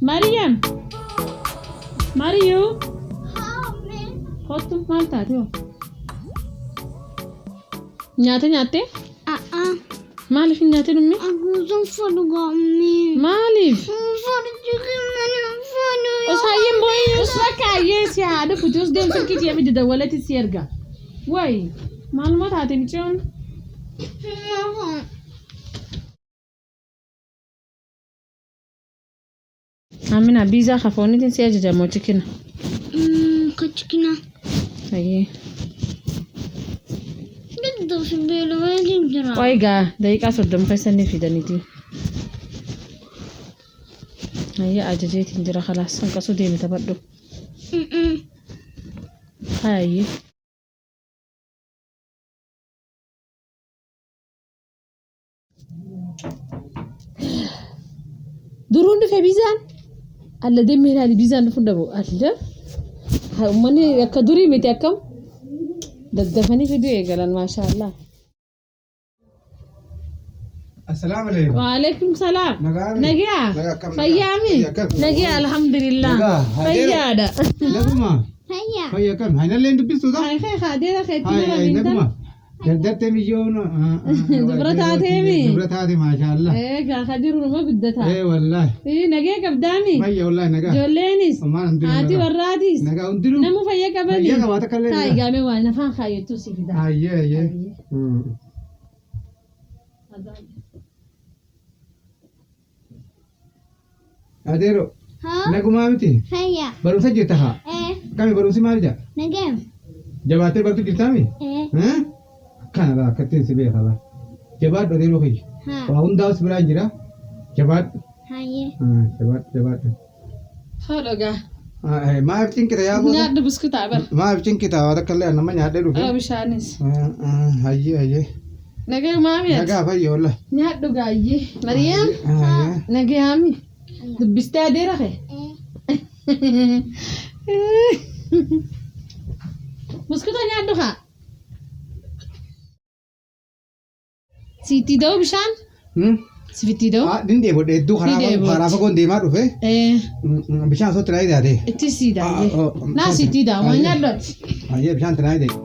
Mariyam. Mariyuu. Kottu maal taate hoo? Nyaata nyaattee? A'a. Maaliif hin nyaatin ummi? Aguutuun fudhu gammee. Maaliif? Fudhu jikin fudhu. Osaayyeen boo'ii us bakka ayyee si haa dhufuti us deem silkii tiyya fidi dawwalati si erga. Wayi maaluma taate miciyoon? Amina biizaa ka fooniitiin si ajaja moo chikina? Ka chikina. Ayyee. Gidduu fi beelawee jira. Qoy gaa daqiiqaa 30 keessa ni fidaniiti. Ayyee ajajeetiin jira kalaas hanqasuu deemi taphadhu. Hayyee. Duruun dhufe biizaan. Alla deemee ilaali biizaan dhufuu dhabu. Alla uummanni akka durii miti akkam daddafanii fiduu eegalan maashaallah. Assalaamu alaikum. Waalaikum salaam. Nagaa mi? Nagaa. Nagaa akkam? Fayyaa mi? Fayyaa akkam? Nagaa alhamdulillah. Nagaa, hadeera. Fayyaadha. Naguma. Fayyaa. Fayyaa akkam? Hainallee hin dubbistu ta'a? Hai hai hadeera keetti Hai nama hai bintan. naguma. Dardartee miyyoon. Dubra taatee mi? Dubra taate maashaallah. Egaa ka jiru numa guddata. Eh wallaahi. Eh nagee qabdaami. Fayya wallaahi nagaa. Ijoolleenis. Omaan hundinuu Haati nagaa. warraatis. Nagaa hundinuu. Namu fayya qabani. Fayya qabaata kallee Taa'i nagaa. gaamee waan afaan kaayyattuu si fida. Hayyee hayyee. Adeero. Haa. Nagumaa miti. Fayyaa. Barumsa jirta haa. Ee. Kami barumsi maal jedha? Nagaa. Jabaattee bartu jirtaami? Ee. Eh? Akkana laa akkattiin si beeka laa. Jabaadhu adeeroo kiyya. Haa. Waa hundaa si biraan jira. Jabaadhu. Hayyee. Ah, Jabaadhu jabaadhu. Haa dhugaa. Ah, eh, Maaf cinqita yaa booda? Nyaadhu buskutaa bar. Maaf cinqita waa takka illee nama nyaadhee dhufe. Haa bishaanis. Ah, ah, Hayyee hayyee. Nagaa maami ati? Nagaa fayya wallah. Nyaadhu gaayyee. Mariyaam. Hayyee. Nagayaami. Dubbistee adeera kee? Ee. Buskuta nyaadhu kaa. Siitti da'u bishaan? Hmm? Sifitti da'u? Ah, din dheebodhe hedduu Ni karaa dheebotte. karaa fagoon deemaa dhufe. Eh, Bishaan osoo tiraa idaate. itti sii daa'e. Ah, oh, Naa siitti daa'u, waan nyaadhu ati. Hayyee bishaan tiraa idaate.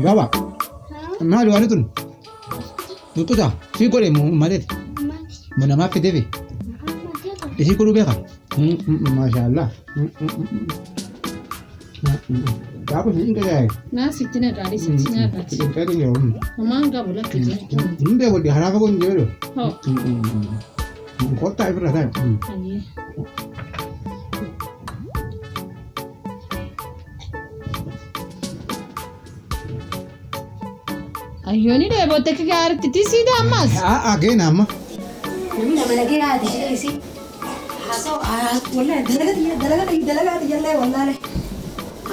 Baba, Haa. maali waan tun? Tuttuta, sii godhe maleeti. Mati. Mo namaaf fideefi. Mati. Isii godhuu beeka. Maashaallah. Gaafa isin qeeqee. Naa sitti naqaalee sitti nyaadhu ati. Qeeqee jiru. Homaan qabu lakki jechuun. Hin beeku karaa fagoon jiru. Hoo. Kottaa ifirra taa'e. Hayyee. Ayyooni dheebotte akka gaariitti tisiidha ammas. Haa geena amma. Namni nama nagee haati jedhee isii haasa'u wallahi dalaga tiyya dalaga tiyya dalagaa tiyya illee wallaale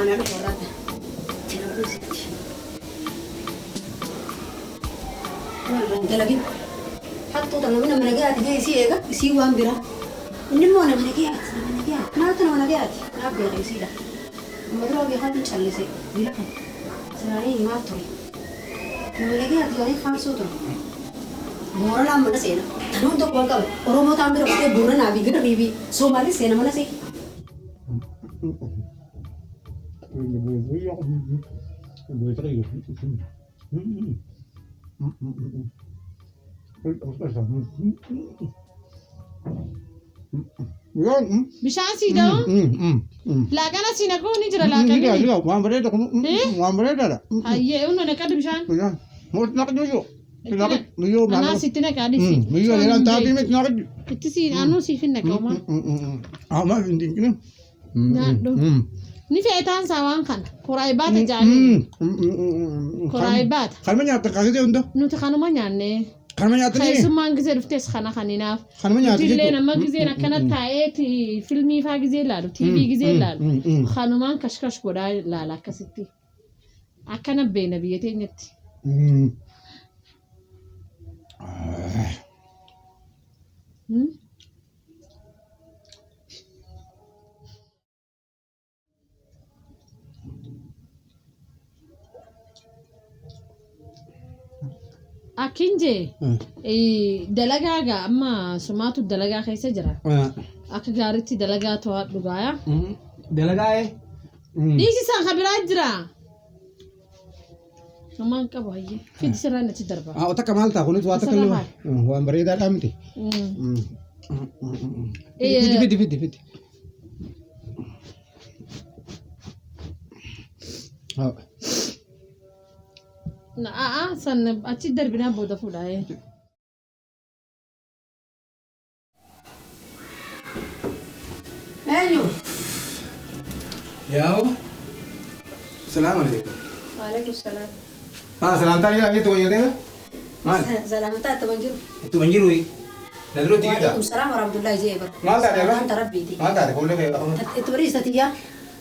ana dhufu irratti jala isitti waan irraa hin dalagin hattuu tan namni nama nagee haati jedhee isii eega isii waan biraa inni immoo nama nagee haati nama nagee haati maaltu nama nagee haati naaf beeka isiidha amma dura beekaa hin callise bila kan siraanii himaa ture nama nagee haati jedhanii faarsuu ture. Booranaan mana seena. Tan hunda quban qaba. Oromoo taan bira kutee Booranaa fi Garrii fi Soomaalis seena mana see. Bishaan sii da'u? Laaqana sii naquu ni jira laaqanni. Waan bareeda kun Eh? waan bareedaadha. Hayyee hunda naqadhu bishaan. Naqju miyyoo Anaa sitti naqaa dhisi. miyyoo dheeraan taatee miti naqju. Itti siin anuu siif hin naqauma. Amma hin dinqine. Nyaadhu. Ni feetaan isaa waan kana. Koraay baata jaanii. Koraay baata. Kanuma nyaata kaasitee hunda. Nuti kanuma nyaannee. Kanuma nyaatanii. Keessummaan gizee dhuftes kana kaninaaf. Kanuma nyaatu Nuti illee jechuudha. nama gizeen akkana taa'ee filmii faa gizee ilaalu, TV gizee ilaalu. Kanumaan kashkash godhaa ilaala akkasitti. Akkana beena biyya teenyatti. Akkin jee dalagaa gaa amma sumaatu dalagaa keessa jira. Akka gaariitti dalagaa to'adhu gaaya. Dalagaa ee. Dhiisi isaan kan biraa jira. Namaan qabu hayyee. Fidi sirraan achi darba. Haa takka maal ta'a kunis waa takka Asirra illee waan bareedaadhaa miti. Fidi fidi fidi fidi. Haa. Aa san achi darbinaa booda fuudhaa. Eenyu? Yaa'u. Salaam alaikum. Waalaikum salaam. Maal salaamtaa jira jettu wayyaa Maal? Salaamtaa itti jiru. Ittuma hin jiru. Na duratti jirta. Waalaikum salaam warahmatullahi jee bara. Maal taate bara? Salaamta rabbiiti. Maal taate fuullee kee Itti bariisa tiyyaa.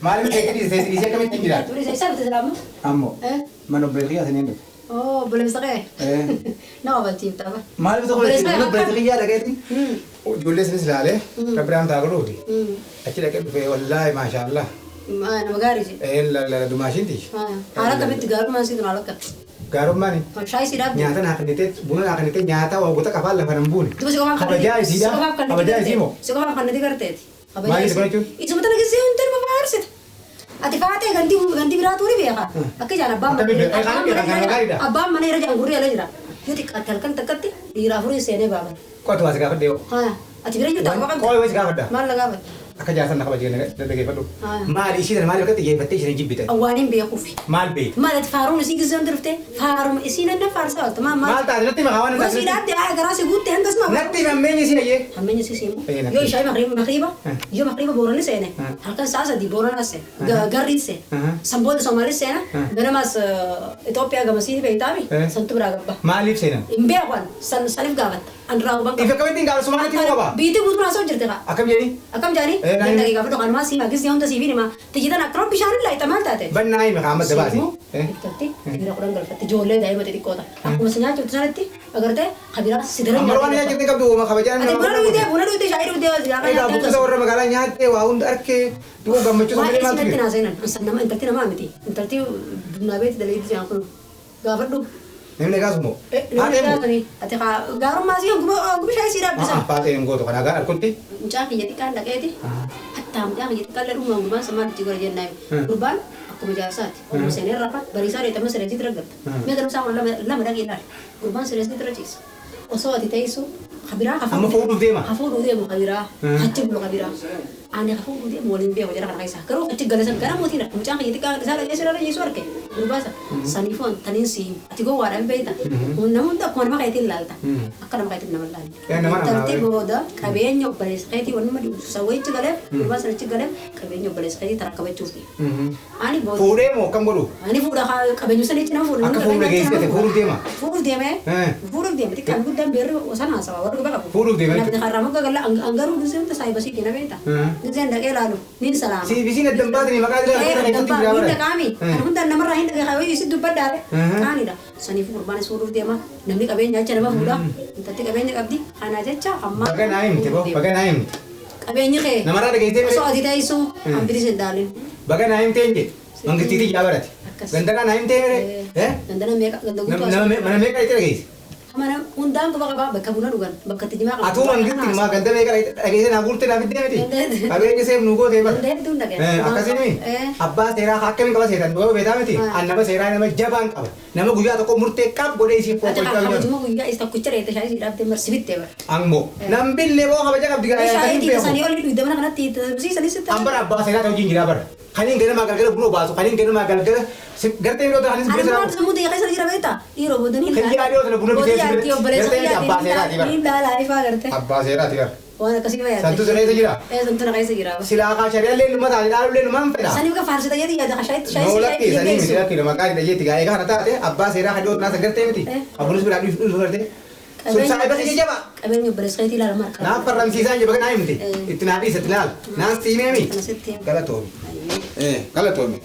Maaliif keetti dhiisee dhiisee akkamitti hin jiraatu? Itti bariisa isaa bitte salaamu. Ammoo Eh? mana obboleessa kiyyaa siniin dhufe. Oh, obboleessa kee. Eh. Nama balchiifta bara. Maaliif tokko mana obboleessa kiyyaa dhaqeeti? Ijoollee sinis ilaalee rabbi raamtaa godhuufi. Achi dhaqee dhufe wallaahi maashaallah. Nama gaarii je. Eh la dumaashinti. Haala akkamitti gaarummaan siitu haala akkamitti? Gaarummaan Shaayii si dhaabde. nyaata naa kennitee buna naa kennitee nyaata waggota qafaan lafa nan buune. Duba si qofaaf Kabajaa isiidha. Kabajaa isii moo? Si qofaaf kan nati garteeti. Maal isa jechuun? Isuma tana gisee hundi nama faarsita. Ati faatee gandi gandi biraatu ni beeka. Akka ijaan abbaan Akka beeka. Kan beeka, kan gaariidha. abbaan mana irra jaan gurri ala jira. Yoo xiqqaatti halkan takkatti dhiira afurii seenee baaban. Qotu as gaafadhe yoo. Haa ati bira jirta akkuma qabda. Qoy wayis gaafadha. Maal la gaafadha? Akka jaarsan na kabajee dhaggeeffadhu. Haa. Maali ishii sana maaliif akka xiyyeeffattee isheen jibbitan? Waan hin beekuufi. Maal beektu? Maal ati faaruun isii gisee hundi dhuftee faaruma isii nan faarsaa oolta. Maal Maal taate natti maqaa waan hin Gosi taate. dhaabde haa garaa si guutte hangas maa. Natti hammeenyi isin ayyee. Hammeenya si siimu. Eh, natti. Yoo ishaa makriiba makriiba Eh. yoo makriiba boorani seene Eh. halkan sa'a sadii booranaa seene garrii seene Eh. san booda Soomaalii seena Eh. ganamaas Itoophiyaa gamasii beektaami Eh. santu biraa gabba. Maaliif seenan? Hin beekan san saniif gaafatta an duraa huban Ifa akkamittiin gaafa Somaaliitti himuu qaba? Biitii guutuun haasa'u jirti kaa. Akkam jedhii? Akkam jaanii Eh, naan- danda'ee gaafa dhokanumaa siima gisee hunda siif hima tiyyitan akkuma bishaan illaa itti maal taate. Bannaa hime qaama adda baasi. Siimuu ittatti dhiira kudhan galfatte ijoollee daa'ima xixiqqoota. Akkuma si nyaachiftu sanatti agartee kabiraa si daran Amma waan nyaachifte qabdu uuma kabajaan Ati buna dhugdee buna dhugdee shaayii dhugdee waa silaa Egaa buqqisa warra magaalaa nyaattee waa hunda arkee duuba gammachuu Waa'ee samalee maaltu isinatti jira? naa seenan ansan nama intalti namaa miti intalti dunnaa beeti daleetti jaan kun gaafadhu. Namni egaas immoo. Namni gaafani ati gaarummaa sii hanguma shaayii sii dhaabbisan. Faaxee hin gootu kanaa harkutti. Mucaa kiyya xiqqaan dhaqeeti hattaa mucaa kiyya xiqqaan dhuma gurbaan samaa itti gora jennaan gurbaan akkuma jaarsaati olma seenee rafa bariisaa dheetama sireesitti raggatta mee galumsaa kun lama dhaqee ilaali gurbaan sireesitti raciisa osoo ati teessu kabiraa Amma fuudhuuf deema. hafuudhuuf deemu kabiraa achi bulu kabiraa ani hafuudhuuf deemu waliin beeku jara kana keessa garuu achi galasan gara mootiin mucaan kiyya xiqqaan isaa dhaqee sirra raciisu arge gurbaa isa saniifoon taniin sii ati gowwaadhaan beekta namoonni akkuma nama keetiin ilaalta akka nama keetiin nama ilaalta. Nama nama Intalti booda qabeenya obboleessa keetii wanni madi sawwayichi galeef gurbaa sanichi galeef qabeenya obboleessa keetii tarakkabachuuf. Ani booda Fuudhee moo akkam godhu? ani fuudha qabeenyu sanichi nama fuudha. Akka fuudhu geessite fuudhuuf deema. Fuudhuuf deemee Eh. fuudhuuf deeme xiqqaan guddaan beerri osoo haasawaa warri guba qabu. Fuudhuuf deema Namni karraa mogga galla angaruu gisee hunda saayiba sii kena beekta. Giseen dhaqee ilaalu niin salaama. Si bisiin adda hin baatanii maqaa jira Eh, kana keessatti jira hin bara. dhaqaami. Kan hundaan namarraa hin dhaqee kaawwayyuu isin dubbadhaare. Qaanidha. Saniif gurbaanis fuudhuuf deema. Namni qabeenya jecha nama fuudha. Intalti qabeenya qabdi. Kana jecha amma. Baga naa himte boo baga naa himte. Qabeenyi kee. Namarraa dhageessee Osoo ati teessu hambiris hin daalin. Baga naa himtee hin jedhe. Mangittiitii jaa barate. Akkas. Gandaraa naa himtee eh? Ganda meeqa ganda guutuu Nama mana meeqa itti dhageesse? Mana hundaan quba qabaa bakka buna dhugan bakka itti jimaa qaban. Atuu mangitti maa ganda meeqa dhageesse naa guurtee naa fiddee miti. Qabeenya seef nuu gootee bara. Ganda hedduun dhagee. Akkasii abbaa seeraa akkamiin qaba seetan duuba beetaa miti. An nama seeraa nama jabaan qaba. Nama guyyaa tokko murtee qab godhee isiif Ati qoqqoochaa jiru. kabajuma guyyaa isa tokkicha reete shaayii dhaabdee marsibittee bara. Ammoo nambillee boo kabaja qabdi gaa Shaayii kan beeku. sanii olii dhugdee mana kanatti barsiisanis sitti. An bara abbaa seeraa ta'u jira bara. Kaniin ganamaa galgala buna baasu kaniin ganamaa galgala gartee yeroo ta'anis Ani bira maal sammuu ta'e keessa jira beektaa? Dhiiroo booda ni Kan dhiyoo sana buna bitee si biratti gartee abbaa seeraati bara. Ni ilaalaa ifaa gartee. Abbaa seeraati bara. Waan akkasii fayyadde. Santu sana keessa jira. Ee santu na keessa jira. Silaa kaa shari'aallee numa taate dhaalullee numa hin fedha. Saniif ka faarsita jedhi yaada shaayitti Noo lakki sanii miti shaayii lakki nama gaarii dhageetti gaa egaa kana taate abbaa seeraa kan dhiyoo tanaa san gartee miti. Abunis biraa dhufu dhufu gartee. Sun saayiba si jajjaba. Qabeenya obboleessa keetii ilaalama harka. Naaf farramsiisaan jaba naa himti. Itti naa dhiisa itti laal. Naan siimee Kana sitti hima. Galatoomi. Galatoomi.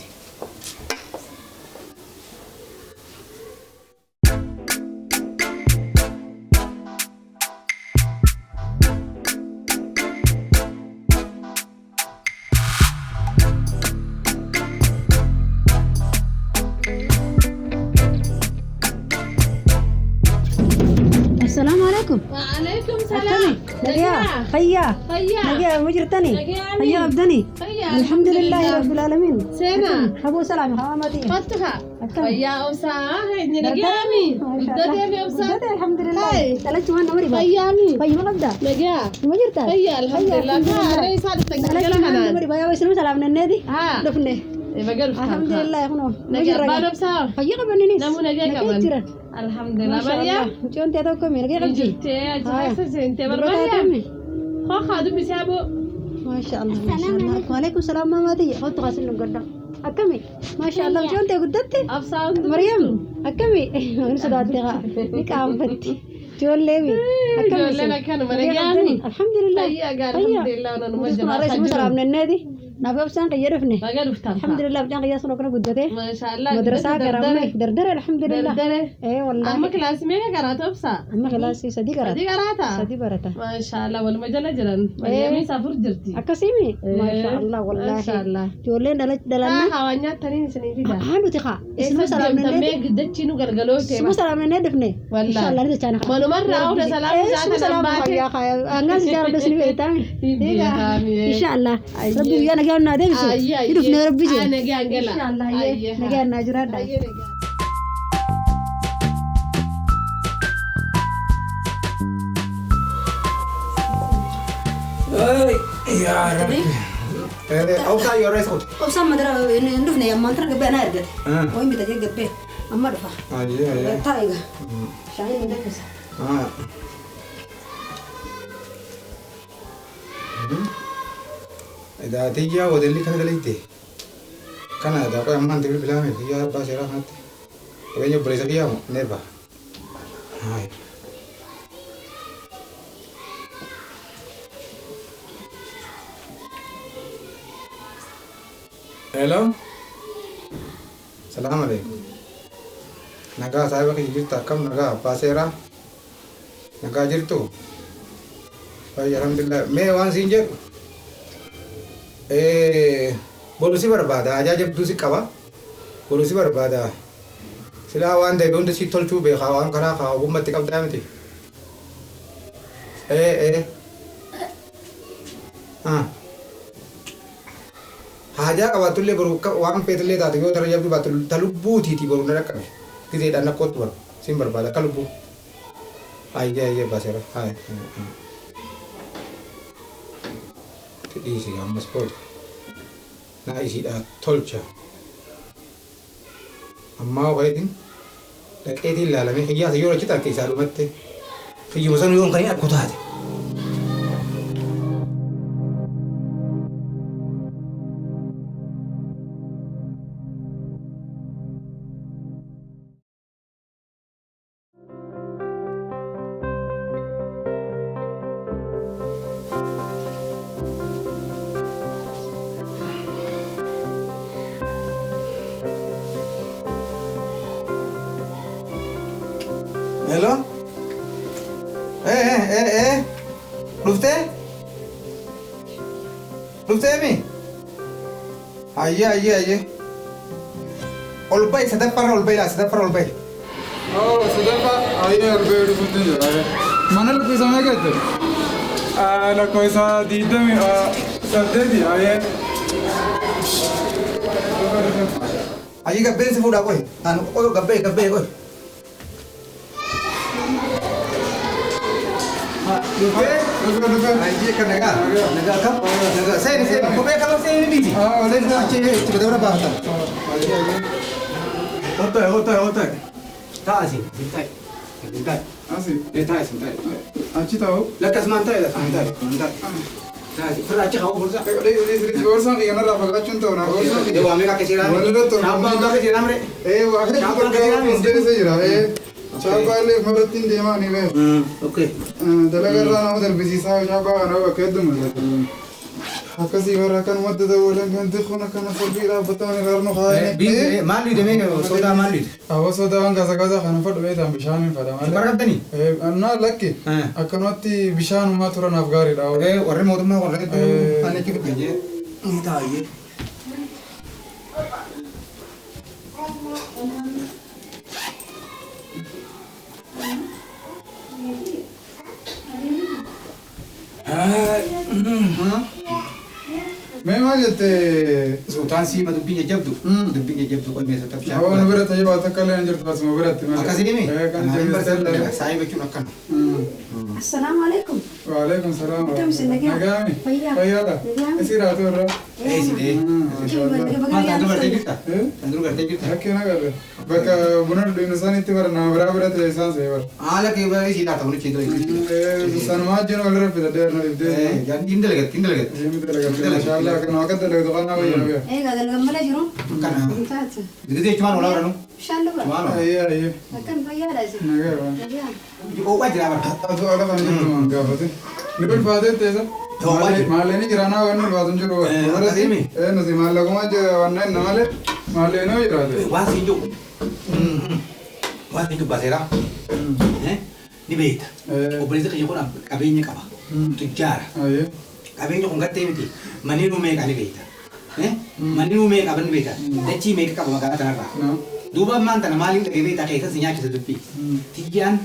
Nagayaa. Fayyaa. Fayyaa. Nagayaa ma jirtani? Nagayaa. Fayyaa qabdani? Fayyaa. Alhamdulillahi rabbil aalamiin. Seenaa. Haboo salaami hawaamati. Fattuha. Akkam? Fayyaa obsaa. Inni nagayaami. Guddatee obsaa. Guddate alhamdulillah. Hai. Dhalachi waan nama riba. Fayyaami. Fayyuma qabda? Nagayaa. Numa jirta? Fayyaa alhamdulillah. Harree isaa dhuftan galgala Dhalachi waan nama kanaan. riba. Yaa isinuma salaamnanneeti. Haa. Dhufne. Baga dhuftan. Alhamdulillah kunoo. Numa Nagayaa. jirra. Baan obsaa. Fayyaa qabaninis. Namuu nagayaa qaban. jiran. Alhamdulillah. Mariyaam. Mucaan ta'e tokko mi nagayaa qabdi? Jirtee achi keessa seentee Dura barbaadiyaa. taatee Hoo haa dubbisee aboo. ما شاء الله ما شاء الله وعليكم السلام ماما تي حط غسل نقدم أكمي ما شاء الله مشون تقدرتي Obsaa hundi. مريم أكمي أنا صدقتها نك عم فتي جول ليمي أكمي Ijoolleen akkanuma nagayaami. الحمد لله Fayyaa gaa alhamdulillah nanuma رئيس jabaa مسلم من النادي نبي بسان قيرفني Baga dhuftan. الحمد لله بجان قياس نكنا قدته Maasha Allah. مدرسة كرامة دردرة الحمد لله Dardare. إيه والله Amma kilaasii meeqa qaraata obsaa? أما خلاص صديق Sadii qaraata? صديق برتا Maasha Allah waluma jala jiran. Mariyaamiis afur jirti. أكسيمي ما شاء الله والله Maasha Allah. جولين دلنا Haa nyaataniin isinii fida. Haa kaa isuma Eessa salaamnee deemtamee dachiinu galgaloo ta'e. isuma salaamnee dhufne Wallaahi. inshallah ni jechaana Manumarraa hunda salaamni isaa isuma tanaan salaam baate. fayyaa kaa angaan si jaaladhu isin beektaami Beekaami. inshallah rabbi guyyaa nagaa naa deebisu Ayyee, ayyee. ni dhufne rabbi jee Haa, nagaan gala. inshallah Ayyee, haa. nagaa naa jiraadha Ayyee, nagaan. Yaa Rabbi. Obsaa yoo rees qote. Obsaan madara hin dhufne ammaan tana gabbee anaa ergate wayin bitatee gabbee amma dhufa Ayyee ayyee. taa egaa shaayiin hin danfisa Daatiyyaa hoteelli kana galayte. Kana daaqoo ammaan tibil bilaame biyya abbaa seeraa kanatti. Qabeenya obboleessa biyyaa moo neeba. Hello. Salaam alaikum. Nagaa saahiba kiyya jirta akkam nagaa abbaa seeraa. Nagaa jirtu. Fayya alhamdulillah. Mee waan siin jedhu. Boru si barbaada ajaa jabduu si qaba. Boru si barbaada. Silaa waan ta'e hundi si tolchuu beekaa waan karaa kaa ogummaatti qabdaa miti. Haajaa qabaatullee boru waan feetillee taate yoo tara jabduu baatu ta lubbuutiiti boru na dhaqqabe. Gizeedhaan nakkootti boru siin barbaada akka lubbuu. Ayyee ayyee baaseera. Haaya. Dhiisi ammas booda. Naa isiidhaa tolcha. Ammaa wayitiin dhaqeetiin ilaalamee hiyyaasa yoo achitti harka isaa dhumatte hiyyuma sanuu yoon kan hin argu taate. Hello? Eh. Dhuftee? Dhuftee mi? Ayyee ayyee ayyee. Ol bahi sadaffaarra ol bahi laa sadaffaarra ol bahi. Oh, sadaffaa ayyee ol bahee dhufuutti jira. Mana lakkoofsa meeqa jette? Lakkoofsa 28 ayyee. Ayyee gabbeen si fuudhaa qoy. Aan qoy gabbee gabbee qoy. Dhuftee? Dhufe dhufe. Ayyee kan nagaa. Nagaa kam? Nagaa seeni seeni kophee kam seeni dhiisi. Seeni achi itti godhama baafatan. Otoy otoy otoy. Ta'a siin ta'i. Siin ta'i. Asi. Ta'i siin ta'i. Achi ta'u. Lakkas maan ta'i maan ta'i maan ta'i. Ta'a firra achi qabu fursa. Gorsaan xiyyaanarraa fagaachuun ta'u naa gorsaan Ee waa meeqa akka seeraan? Walirra ta'u. Chaappaa akka seeraan mire? Ee waa Chaappaa akka seeraan hedduu keessa jira. Ee chaappaa illee ofirratti hin deemaa ni beeku. Okay. Dalagaa irraa nama darbisiisaa chaappaa kana bakka hedduu mul'ata. Akkasii warra akkanumatti dawwalan kan xiqqoon akkana sirrii dhaabbataan irraa kaayanii. Maal liidamee sodaa maal liide? Awwa sodaa waan gaza gaza kana fadhu beektan bishaan hin fadha malee. Bara qabdanii? Naa lakki akkanumatti bishaanumaa turanaaf gaariidha. Warri mootummaa warra hedduu ani achi fidhan jee. Ni taa'ee. Maal jettee? Sultaan siima dubbiin jajjabdu. Dubbiin jajjabdu qolmee sultaan bishaan. Hawaan bira ta'ee waa takka illee hin jirtu asuma biratti malee. Akkasii himi? Kan jabeessee Saayii jechuun akkana. Assalaamu alaikum. Waalaikum salaam. Akkam isin nagaa? Nagaami. Fayyaa. Fayyaadha. Nagaami. Isii raatu irraa. Eessi dee. Maal tan dura gartee jirta? Tan dura gartee jirta? Rakkoo nagarre. Bakka buna dhugnu sanitti bara nama biraa bira ta'e isaan see bara. Haala kee bara isii laata kunichi iddoo eeggisiisa. Sanumaa wajjin walirra fidadee na dhibdee. Hin dalagatti hin dalagatti. Hin dalagatti. Maashaallah kan akka dalagatu kan nama wayyaa. Egaa dalagan malee jiru. Kana. Taate. Gisee cumaan olaa baranu. Bishaan dhugaa. Cumaan olaa. Ayyee ayyee. Akkam fayyaadha isin. Nagaa. Nagaa. Oowwaa jira bara. Atu ala kan jirtu waan gaafate. Ni ulfaatee teessa. Maalleen jiraanaa waan ulfaatu hin jiru. Akkasii Nuti maallaquma waan inni malee maalleen hoo jiraate. Waan siin jiru. Waan siin jiru baaseera. Ni beekta. Obboleessi kiyya kun qabeenya qaba. Tujjaara. Qabeenya kun gattee miti. Manni nuu meeqa ni beekta. Manni nuu meeqa ni beekta. Dachii meeqa qaba magaalaa kanarraa. Duuba ammaan tana maaliin dhagee beektaa keessa si nyaachisa dubbii. Tiyyaan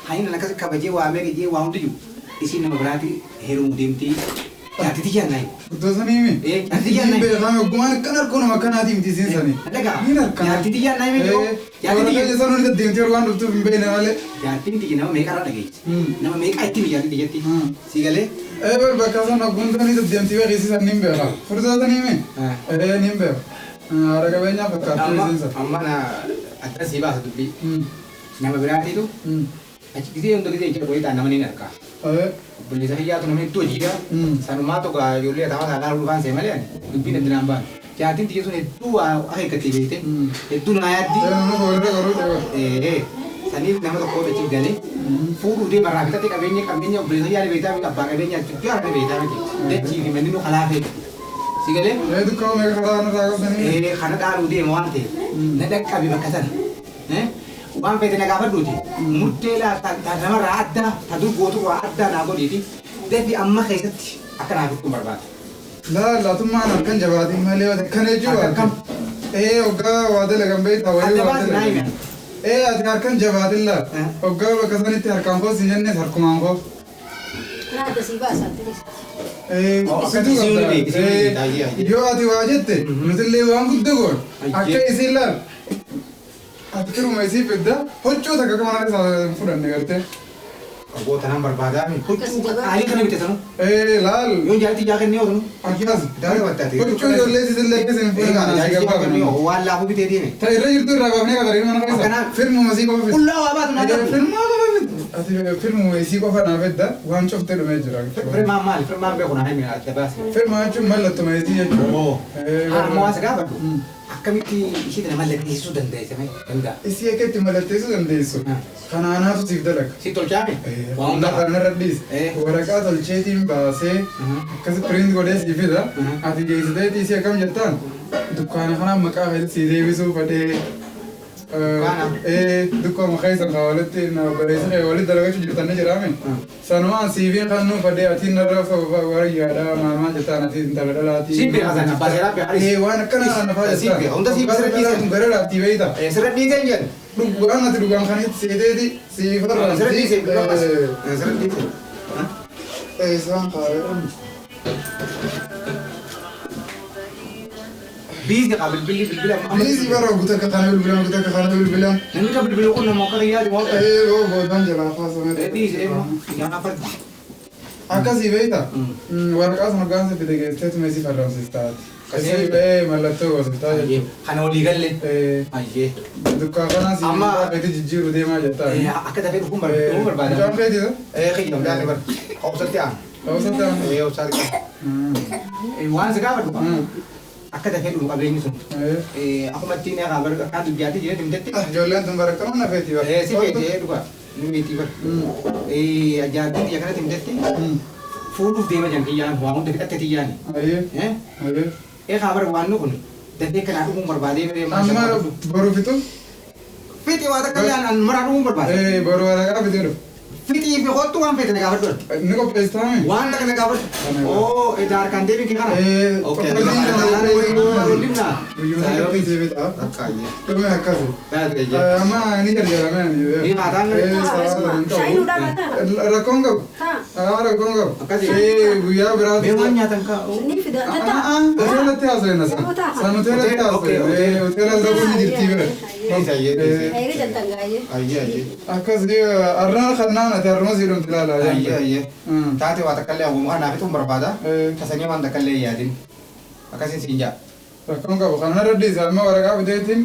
hayin akkas kabajee waa meeqa jee waa hundi jiru. Isiin nama biraatti heerumuu deemtii. Jaartii tiyyaan naayi. Guddoo sanii mi? Jaartii tiyyaan naayi. Beekame ogummaan akkan harkuma akkanaatii miti isiin sanii. Dhagaa. Niin harkana. Jaartii tiyyaan naayi meeqa? Jaartii tiyyaan sana nuti deemtee waan dhuftuuf hin beekne malee. Jaartiin tiyya nama meeqa irraa dhageessi? Nama meeqa itti mi jaartii tiyyatti? Si galee? Bar bakka sana ogummaan sanii deddeemtee beeksisa niin beeka. Furdaa sanii mi? Niin beeka. Haadha qabeenyaa fakkaattuu isiin sana. Amma na adda sii baasa dubbii. Nama biraatiitu achi gisee hunda gisee jira godhee nama niin harkaa. Obboleessa kiyyaatu nama hedduu hojiidha. Sanumaa tokko ijoollee atamaa isaa laaluu dhufaan see malee ani dubbiin adda naan baanu. Jaartiin tiyya sun hedduu waa akeekkattee beekte. Hedduu naa yaaddi. Saniif nama tokko achi galee fuudhuu deema irraa bitate qabeenya qabeenya obboleessa kiyyaa beektaa miti abbaa qabeenya achi beektaa miti. Dachii fi manni nu kalaafee. Si galee? Dukkaa meeqa karaa irraa qabdanii? Kana dhaaluu deema waan ta'eef na dhaqqabe bakka sana. Waan feete na gaafadhuuti. Murtee namarraa addaa ta dur gooturraa addaa naa godhiiti. Dafi amma keessatti akka naa fixuun barbaada. Laa laatummaan harkan jabaatiin malee waan akkana jechuudha. Hoggaa waa dalagan beektaa wayii waa dalagan. Ati harkan jabaatiin laa. Hoggaa bakka sanitti harkaan koos hin jennes harkumaan koo. Naata sii baasaa tiris. Yoo ati waa jette nutillee waan guddaa goon akka isiin laal. Ati firuma isii fidda huccuu takka akka mana isaa fudhanne gartee. Abboota nan barbaadaa mi? Huccuu qaalii kana bite sanu. Laal. Yoo jaartii jaa kennee oolu. Akkas. Daara battaate. Huccuu ijoollee sisillee keessa hin fudhanne. Jaartii jaa kennee waan laafuu bitee deeme. Ta irra jirtu irraa baafnee qabarii mana keessa. Firmuma isii qofa fidda. Qullaa waa baatu naa darbu. Firmaa qofa fidda. Ati firmuma isii qofa naa fidda waan cuftee dhumee jira. Firmaan maali? Firmaan beeku naa himi adda baase. Firmaa jechuun mallattuma isii jechuudha. Harma waan si gaafadhu. Akkamitti ishee tana mallatteessuu dandeessa mee? Danda'a. Isii akka itti mallatteessuu dandeessu. Kanaanaatu siif dalaga. Si tolchaame? Waan hunda kanarra dhiis. Waraqaa tolcheetiin baasee akkasi print godhee sii fida. Ati geessiteetii isii akkam jettaan dukkaana kanaan maqaa keetti sii deebisuu fedhee. Dukkaanuma keessan kaa walitti obboleessa kee walitti dalagachuu jirtan ni jiraame. Sanumaan siiviin kan nuu fedhee ati narra warayyaadha maal maal jettaan ati intala dhalaatii. Siin beekaa sana abbaa seeraa beekaa. Waan akkana kana fa'aa jettaan. Siin beekaa hunda siin sirra dhiisee. Gara laaftii beeyta. Sirra dhiisee hin jedhu. Dhugaan ati dhugaan kan itti seeteeti sii farra. Sirra dhiisee. Sirra dhiisee. Isaan kaa'ee. Biisi qaba bilbilli bilbila. Biisi bara guutuu akka kana bilbilan guutuu akka kana bilbilan. Namni kan bilbilu kun nama akka kiyyaati waan ta'eef. Boodaan jalaa kaasame. Dhiisi yaa fardi. Akkasii beektaa? Waraqaa sana gaansa fide geesseetu meesii farramsiistaati. Akkasii mallattoo goosiftaa jechuudha. Kana walii galle. Ayyee. Dukkaa kanaa si Amma feeti jijjiiruu deemaa jettaa. Akka dafee dhufuun barbaada. Mucaan feetisa? Kiyya mucaan bar. Obsatti aanu. Obsatti aanu. Obsatti aanu. Waan si gaafadhu. Akka dafee dhufu qabeenyi sun. Akkuma ittiin eegaa bar akka dubbiyaatti jiree dimtetti. Ijoolleen tun barakkanuu na feeti bar. Si feeti dhugaa. Ni meetii bar. Jaartiin xiyya kanatti himtetti fuudhuuf deema jiran kiyyaan waa hunda fixatte xiyyaani. Eegaa bar waan nu kun dafee kanaa dhufuun barbaadee. Amma boru fixu? Fixi waa takka illee an maraa dhufuun barbaade. Boru waraqaa fixee dhufu. Fixii fi kottu waan feete na gaafadhu. Ni qopheessitaami? Waan takka na gaafadhu. Oo, edaa harkaan deebiin kee kana. Okay. Guyyoota qopheessee bitaa. Dhume akkasi. Amma ni jarjarame ani. Ni haataan. Shaayii nu dhaabataa. Rakkoon qabu. Rakkoon qabu. Akkasi. Guyyaa biraatti. Mee waan nyaatan kaa'u. Ni fida. Tataa. Hoteelatti haasofna san. San hoteelatti haasofna. Hoteela dhabuun ni jirti bira. Eega jaltan gaayee. Ayyee ayyee. Akkas arraan kannaan ati harruma sii dhumti laala. Ayyee ayyee. Taate waa takka illee hawwamu kanaaf itoo barbaada. Tasanii waan takka illee yaadin. Akkasiin siin jaa. Rakkoon qabu kana irra dhiisa amma waraqaa fiteetiin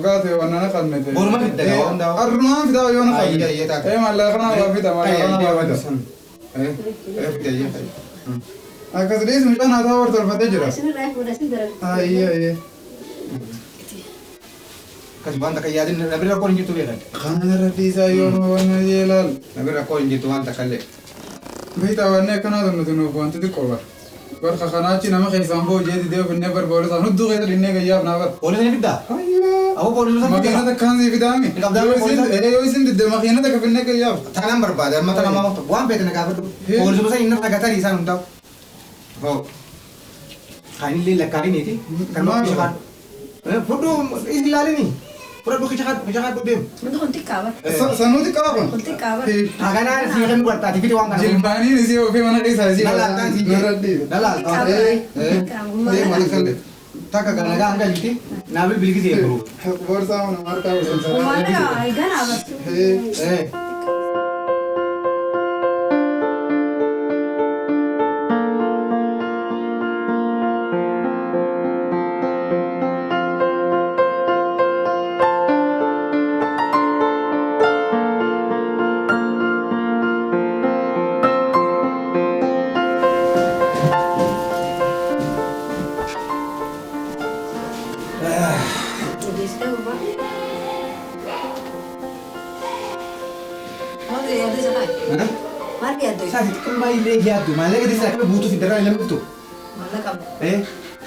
gaate waan kannete. Boruma fidda gaa waan daawwa. Arrumaan fidaa yoo na qabne. Ayyee ayyee taate. Maallaqa kana waa fida maallaqa kana waa fida. Fide ayyee. Akkas dhiisu mucaan haa ta'u tolfatee jira. Isinirraa fuudha isin dara. Ayyee ayyee. Akkasi waan takka yaadin namni rakkoon hin jirtu beekan. Kana irra dhiisaa yoo nu waan ilaal. Namni rakkoon hin jirtu waan takka illee. Beektaa waan akkanaa tun nuti nuuf wanti xiqqoo bar. Barka kanaachi nama keessaan boo jeeti deebi finnee bar boolisaan hudduu keessa dhinnee gayyaaf naa bar. Poolisa ni fiddaa? Awwa poolisa ni Makiina fiddaa? takkaan sii fidaami. Yoo isin didde makiina takka finnee gayyaaf. Tanaan barbaada amma tana maama waan feete na gaafadhu. Poolisuma san inni ragatanii isaan hundaa'u. Hoo. Kaanillee lakkaa'iniiti. Kan maal bishaan. Fudhu isin ilaalini. Fudhadhu kisha kaadhu deemu. Wanti kun xiqqaa bara. Sanuu xiqqaa kun. Kun xiqqaa bara. Haganaan sii kan godhaati fide waan kana. Jilbaaniin isii ofii mana keessaa isii. Lalaaltaan sii Narra dhiibe. Lalaaltaan. Xiqqaa bara. Takka kana nagaa hanga jirti. Naa bilbilgisee yeroo. Boorsaa mana markaa boorsaa. Maallaqa ganaa bara. Maal yaaddu? Saati xiqqoon baay'ee yaaddu maallaqa dhiisaa akka guutuu fi daraan lammittu. Maallaqa qabna.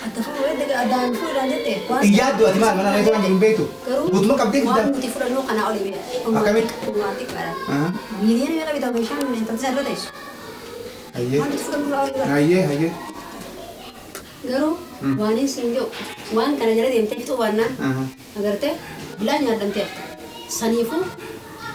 Adda fuudhee addaan fuudhaan jette. Yaaddu ati maal mana reetu waan jiru beektu. Guutuma qabdee Waan nuti fudhannu kanaa olii beektu. Akkamitti? Waan xiqqaadha. Miiliyoona meeqa bitaa meeshaan intalli isaa irra teessu. Ayyee. Waan nuti fudhannu irraa olii beektu. Ayyee ayyee. Garuu waan isin jedhu waan kana jala deemtee fixuu baannaan agartee bilaan nyaadhamtee hafta. Saniifuu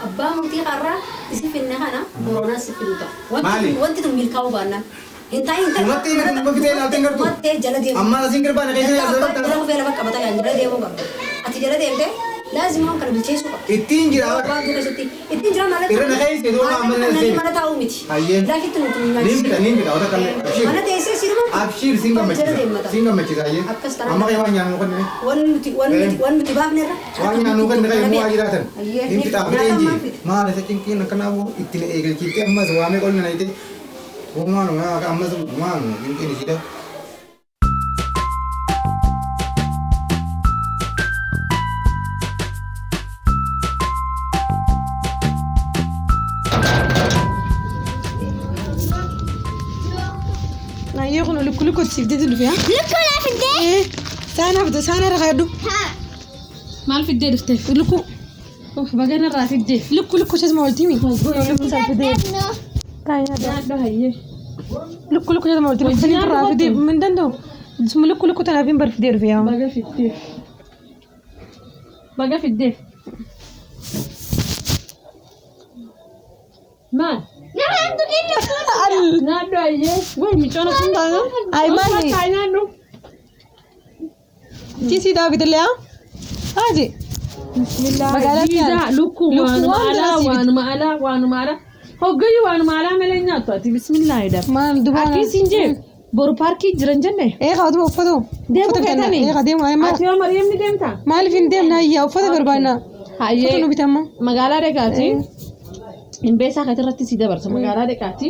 abbaa murtii har'aa isin finne kana boronaa si fidu ta'a. Maali? Wanti tun milkaa'uu baannaan. Hin taa'in hin Uummatni inni dhuma fitee ilaaltee hin gartuu? Uummattee jala deemu. Amma asiin girbaan keessa Jala kufee lafa qabata kan jala deemuu qabda. Ati jala deemtee laazima waan kana bilcheessuu qabda. Ittiin jira. Waan dura keessatti ittiin jira malee. Irra na keessa iddoo amma na Namni mana taa'uu miti. Ayyee. Laakitti nuti Niin fida niin fida wata kallee. Abshiir. Mana teessee sirma. Abshiir siin Jala gammachiisa. deemmata. Siin gammachiisa ayyee. Akkas taanaan. Amma kan waan nyaannu kan Waan nuti waan nuti waan nuti baafne irra. waan nyaannu kan kan immoo waa jiraatan. Ayyee. Niin fida Nyaata fidee maal ji. fide? Maal isa cinqiin akkanaa itti na eegalchiiftee ammas waamee qolna na ite. Maanuma ammas maanuma cinqiin isiidha. Nayyee kun lukku lukkuutti siif deetu dhufe haa? Lukkuu naa fiddee? Saanaaf saana irra kaadhu. Haa. Maal fiddee dhufte? Lukkuu. Bagana irraa fiddee. Lukkuu lukkuu ishees ma oltiimi? Lukkuu isaa fiddee. Dadhabnoo. Lukkuu lukkuu ishees ma oltiimi? Sanii irraa fiddee min danda'u. Suma lukkuu lukkuu tanaaf hin bar fiddee dhufe yaa. Baga fiddee. Baga fiddee. Maal? Nama hin tuqin lukkuu. Naaddu ayyee. Way micoona sun Ay maali? Naaddu. Tiisii daawwitellee haa? Haaji. Magaalaa Jiidhaa lukkuu waanuma alaa waanuma alaa waanuma alaa. Hoggayyuu waanuma alaa malee nyaattu ati bismillaahi dha. Maal dubaa? Akkasiin jee boru paarkii jiran jenne. Ee qabatuma uffatu. Deemuu Uffata bitanna. feetanii? Ee deemu. Ay maal? Ati yoo Mariyaam ni deemtaa? Maaliif hin deemna ayyaa uffata barbaadna. Uffata nu bitamma. Magaalaa dhaqaati. Himbeesaa kan irratti si dabarsa. Magaalaa dhaqaati.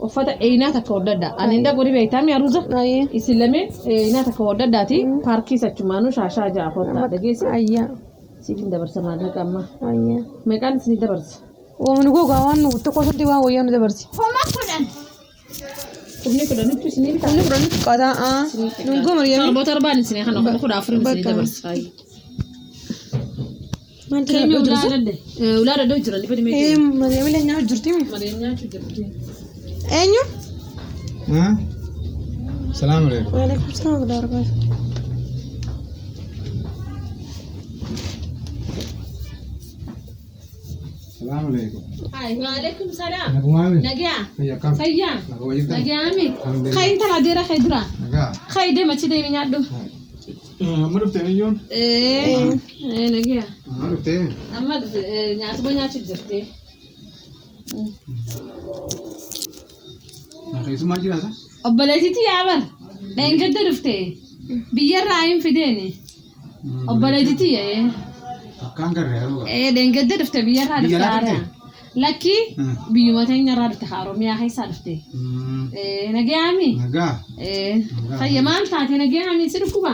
Uffata eenaa takka hodhadha. Ani inda gori beektaa mi aruuza? Ayyee. Isin lameen eenaa takka hodhadhaati. Paarkii sachumaanuu shaashaa ja'a kottaa dhageessi. Ayyaa. Siif hin dabarsa maallaqa amma. Ayyaa. Meeqaan isin dabarsa? Oomishni gogaa waan nu tokko osoo waan wayyaa nu dabarsi. Homa kudhan. Kumni kudhanitti isinii bitaa? Kumni kudhanitti qataa. Nungoo Mariyaam. Torboota torbaan isinii kana 14,000 isinii dabarsa. Maaltu Keemi dhadhoo ulaa jirtu? dadde. Ulaa dadhoo jiran dhibba dhimee Ee Mariyaamillee nyaachuu jirti mi? Mariyaam nyaachuu jirti. Eenyu? Salaam alaikum. Waalaikum salaam wa rahmatullahi. Salaam alaikum. Hai, waalaikum salaam. Nagumaami. Nagaa. Fayyaa kam? Fayyaa. Naguma jirtan? Nagaami. Alhamdulillah. Kai intala adeera kai dura. Nagaa. Kai deema achi deemi nyaadhu. Amma dhuftee miyyoon? Ee nagaa. Amma dhuftee? Amma nyaatuma nyaachuu jirti. Keessumaa jiraata? Obboleettiitti yaaban. Dheengadda dhufte. Biyyarraa hin fideeni. Obboleettiitti yaa'ee. Akkaan garree yeroo ga'a. Ee dheengadda dhufte biyyarraa dhufte Biyyarraa haaraa. dhufte? Lakki biyyuma teenyarraa dhufte Oromiyaa keessaa dhufte. Ee nagaami. Nagaa. Ee fayya maal taate nagaami si dhukkuba.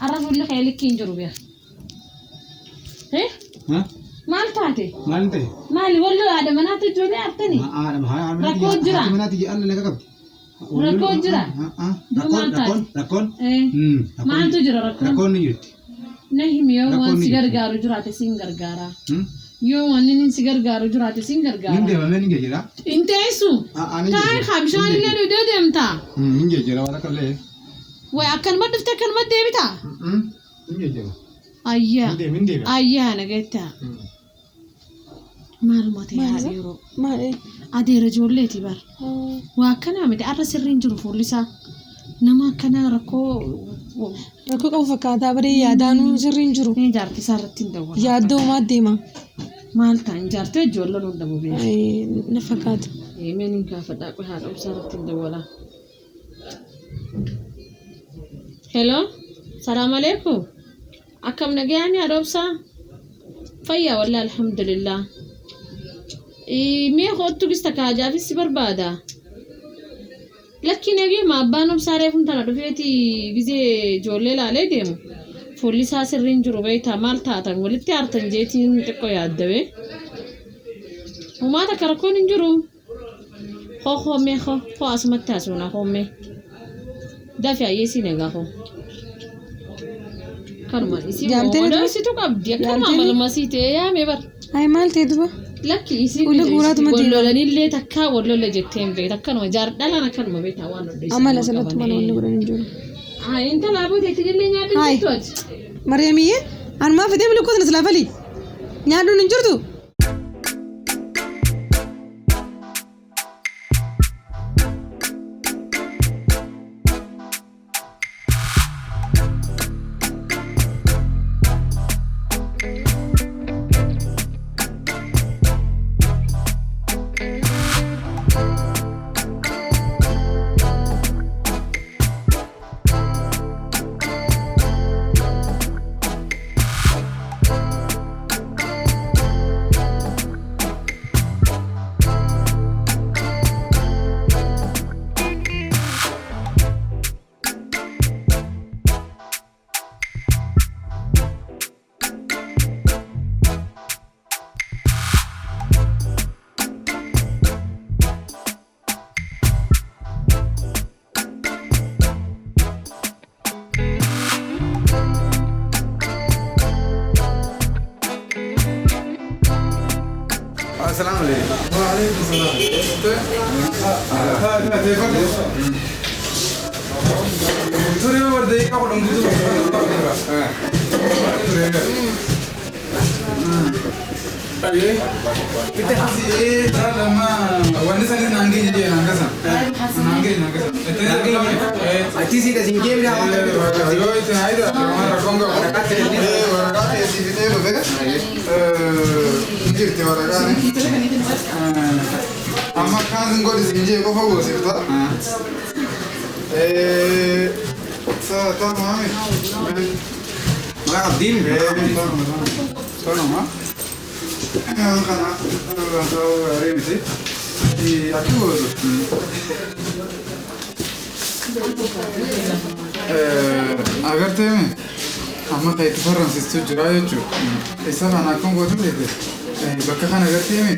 Arra fuulli kee likki hin jiru beeka. Ee maal taate? Maal ta'e? Maali wallo haadha manaatti ijoollee artanii? Rakkoo jira. Manaatti jedhan naga qabdi. Rakkoo jira. Maal taate? Rakkoon? Ee maaltu jira rakkoon? Rakkoon ni jirti. Na himi yoo waan Rakkoon si ni jirti. gargaaru jiraate siin gargaara. Yoo waan inni si gargaaru jiraate siin Nin gargaara. deemamee ni geejjira. Hin teessu. Kaan haa bishaan illee dhugdee deemta. Ni geejjira waan akka illee. Way akkanuma dhufte akkanuma deebita. Ni geejjira. Ayyaa. Ni deema ni deema. Ayyaa nageetta. Maaluma ta'e haadha yeroo. Maal? Adeera ijoolleeti bar. Waa akkanaa miti arra sirriin jiru fuulli isaa. Nama akkanaa rakkoo Rakkoo qabu fakkaataa baree yaadaanuu sirriin jiru. Ni jaartii isaa irratti hin dawwala. Yaaddoo uumaa deema. Maal ta'an jaartii ijoollee loon dhabu beeku. Na fakkaata. Meen hin gaafadhaa qofa haadha obsaa irratti hin dawwala. Hello, salaam alaikum. Akkam nagayaami haadha obsaa? Fayyaa wallaahi alhamdulillah. Mee hoottu gista kaajaafis si barbaada. Lakki nagee abbaan obsaa reefuun tana dhufeeti gizee ijoollee laalee deemu. Fuulli isaa sirriin jiru beektaa maal taatan walitti aartan jeetiin xiqqoo yaaddawe. Uumaa takka rakkoon hin jiru. Hoo hoomee hoo hoo asumatti haasofna hoomee. Dafi ayyeesii nagaa hoo. Kanuma isii Jaamtee moo duba? isitu qabdi akkanuma Jaamtee? amaluma sii ta'ee yaame bar. Ay maal ta'e duba? Lakki isii Fuula guuraatuma deema. wallolanillee takkaa wallola jettee hin beektu akkanuma jaardhalaan akkanuma beektaa waan hodhu isii Amala nama asirratti qaban. maal wanni godhan hin jiru. Haa intala abooteetti illee nyaadhu Hayi. jirtu ati. Mariyaamiyyee anumaa fidee milkoota na silaa falii. Nyaadhuun hin jirtu. Assalamu alaikum. Wa alaikum salam. Ture war daqiiqaa 10 guutuu. Wanni sanis naan geenye jee naan gasan. Naan geenye naan gasan. Achi siidha siin geemni haa waan kana. Yoo itti haayida waan rakkoon qabu. Waraqaa ta'e si fidee dhufe. Jirti waraqaan. Amma kaan sin godhi siin jee qofa goosifta. Taa'u Maqaa qabdiin. Tanuma. Kana ta'uu gaarii miti. Akki gootu. Agartee mi? Amma kan itti farramsiistu jira jechuudha. Isa kana akkam gootu beekte? Bakka kana agartee mi?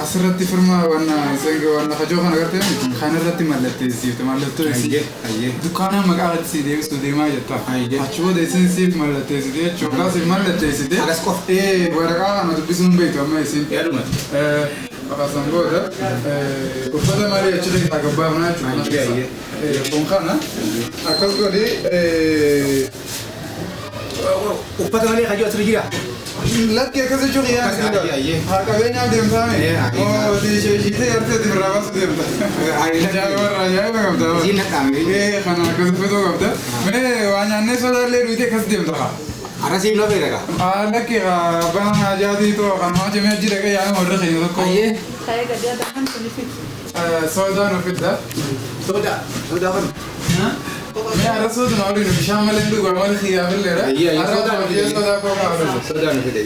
Asirratti firma wanna senga wanna fajoo kana gartee kanarratti mallatteessifte mallattoo isii. Dukkaana maqaa irratti si deebisuu deemaa jetta. Achi booda isin siif mallatteessite jechuudha. Siif mallatteessite. Akkas qofa. Waraqaa kana dubbisuu hin beektu amma isin. Yaaduma. Akkasumas booda uffata malee achi keessaa gabbaafnaa jechuudha. Kun kana akkas godhi. Uffata malee kajoo asirra jira. Lakki akkas jechuun Akkas, ayyee, ayyee. Haa qabeenyaaf deemtaame. Ayyee. Oo ishee yartee ati birraa baasu deemta. Ajaa'iba irraa ajaa'iba qabda. Isiin dhaqaame. Kana akkas uffatuu qabda. Mee waa nyaannee sodaallee duutee akkas deemta haa. Arasiin noo beeka. Haa lakki haa abbaan hajaatii too kan maa jemee achi dhaqee yaa'an warra keenya tokko. Ayyee. Soodaan uffidda. Soda. Soda kun. Mee arra sooduma waliin bishaan malee dhugaa malee xiyyaafilleedha. Ayyee, ayyee, Arra soodaan hojii sodaa koo kaa'u. Sodaa nu fide.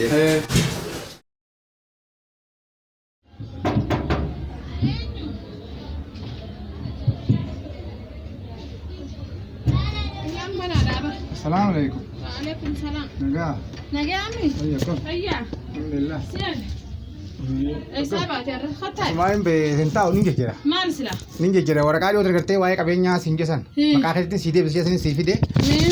Salaamu alaikum. Waalaikum salaam. Nagaa. Nagaami. Ayya kom. Fayyaa. Alhamdulillah. Siyan. Eessaa baate har'a? Kottaa. Maal hin taa'u nin jejjera. Maal sila? Nin jejjera waraqaa dhiyoo gartee waa'ee qabeenyaa siin jesan. Maqaa keetiin sii deebisee sii fide. Mee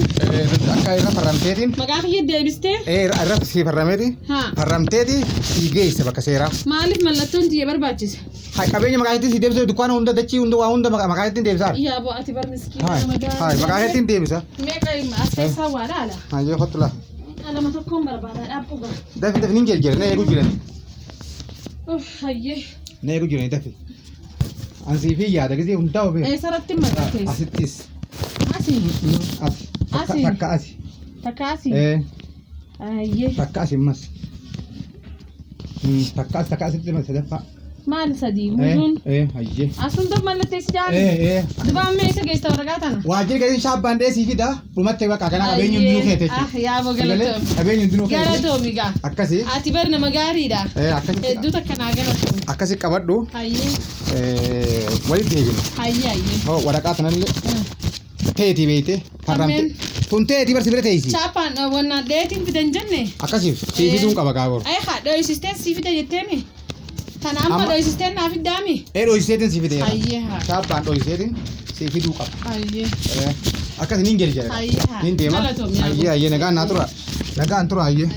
Akka irra farramteetiin. maqaa kiyya deebistee? Irra sii farrameeti. Haa. Farramteeti sii geesse bakka seeraa. Maaliif mallattoon tiyya barbaachise? Hai qabeenya maqaa keetiin sii deebisee dukkaana hunda dachii hunda waa hunda maqaa keetiin deebisaa. Yaa boo ati bar miskiina Hai nama gaarii. hai maqaa keetiin deebisa. Meeqa as keessaa waa laala? Hayyee kottu laa. Qalama tokkoon barbaada dhaabbuu gara. Dafi dafi nin jejjera na eeguu jirani. Uff hayyee. Na eeguu jirani dafi. Ansii fi yaada gisee hundaa obee. Eessarratti mallatteesse? Asittis. Asii. Asi. Asi. Takka asi. Takka asii. Hayyee. Takka asi ammas. Takka asi takka asitti mas sadaffaa. Maal sadii guutuun? Hayyee. Asun dub mallatteessi jaali. Dubaan mee isa geessa waraqaa tana? Waajjirri gadi shaabbaan dheesii fida dhumatti bakka kana qabeenyi hundinuu keete Ah yaa boo galatoomi. Qabeenyi hundinuu keete. Galatoomi gaa. Akkasi. Ati bar nama gaariidha. Akkasi. Hedduu takka naa galatoomi. Akkasi qabadhu. Hayyee. Walitti deebinu. Hayyee hayyee. Hoo waraqaa tanallee teetii beeyte farramte. Tun teetii barsi bira teessi. Chaappaan wannaan dheetiin fidan jenne. Akkasiif sii fiduun qaba gaabor. Ay haa dho'isisteen sii fida jetteemi. Tana amma dho'isisteen naa fiddaami. Dho'iseetiin sii fide. Hayyee haa. Chaappaan dho'iseetiin sii fiduu qaba. Hayyee. Akkasi nin gadi jedha. Hayyee haa. Nin deema. Galatoomi yaa Hayyee hayyee nagaan naa tura. Nagaan tura hayyee.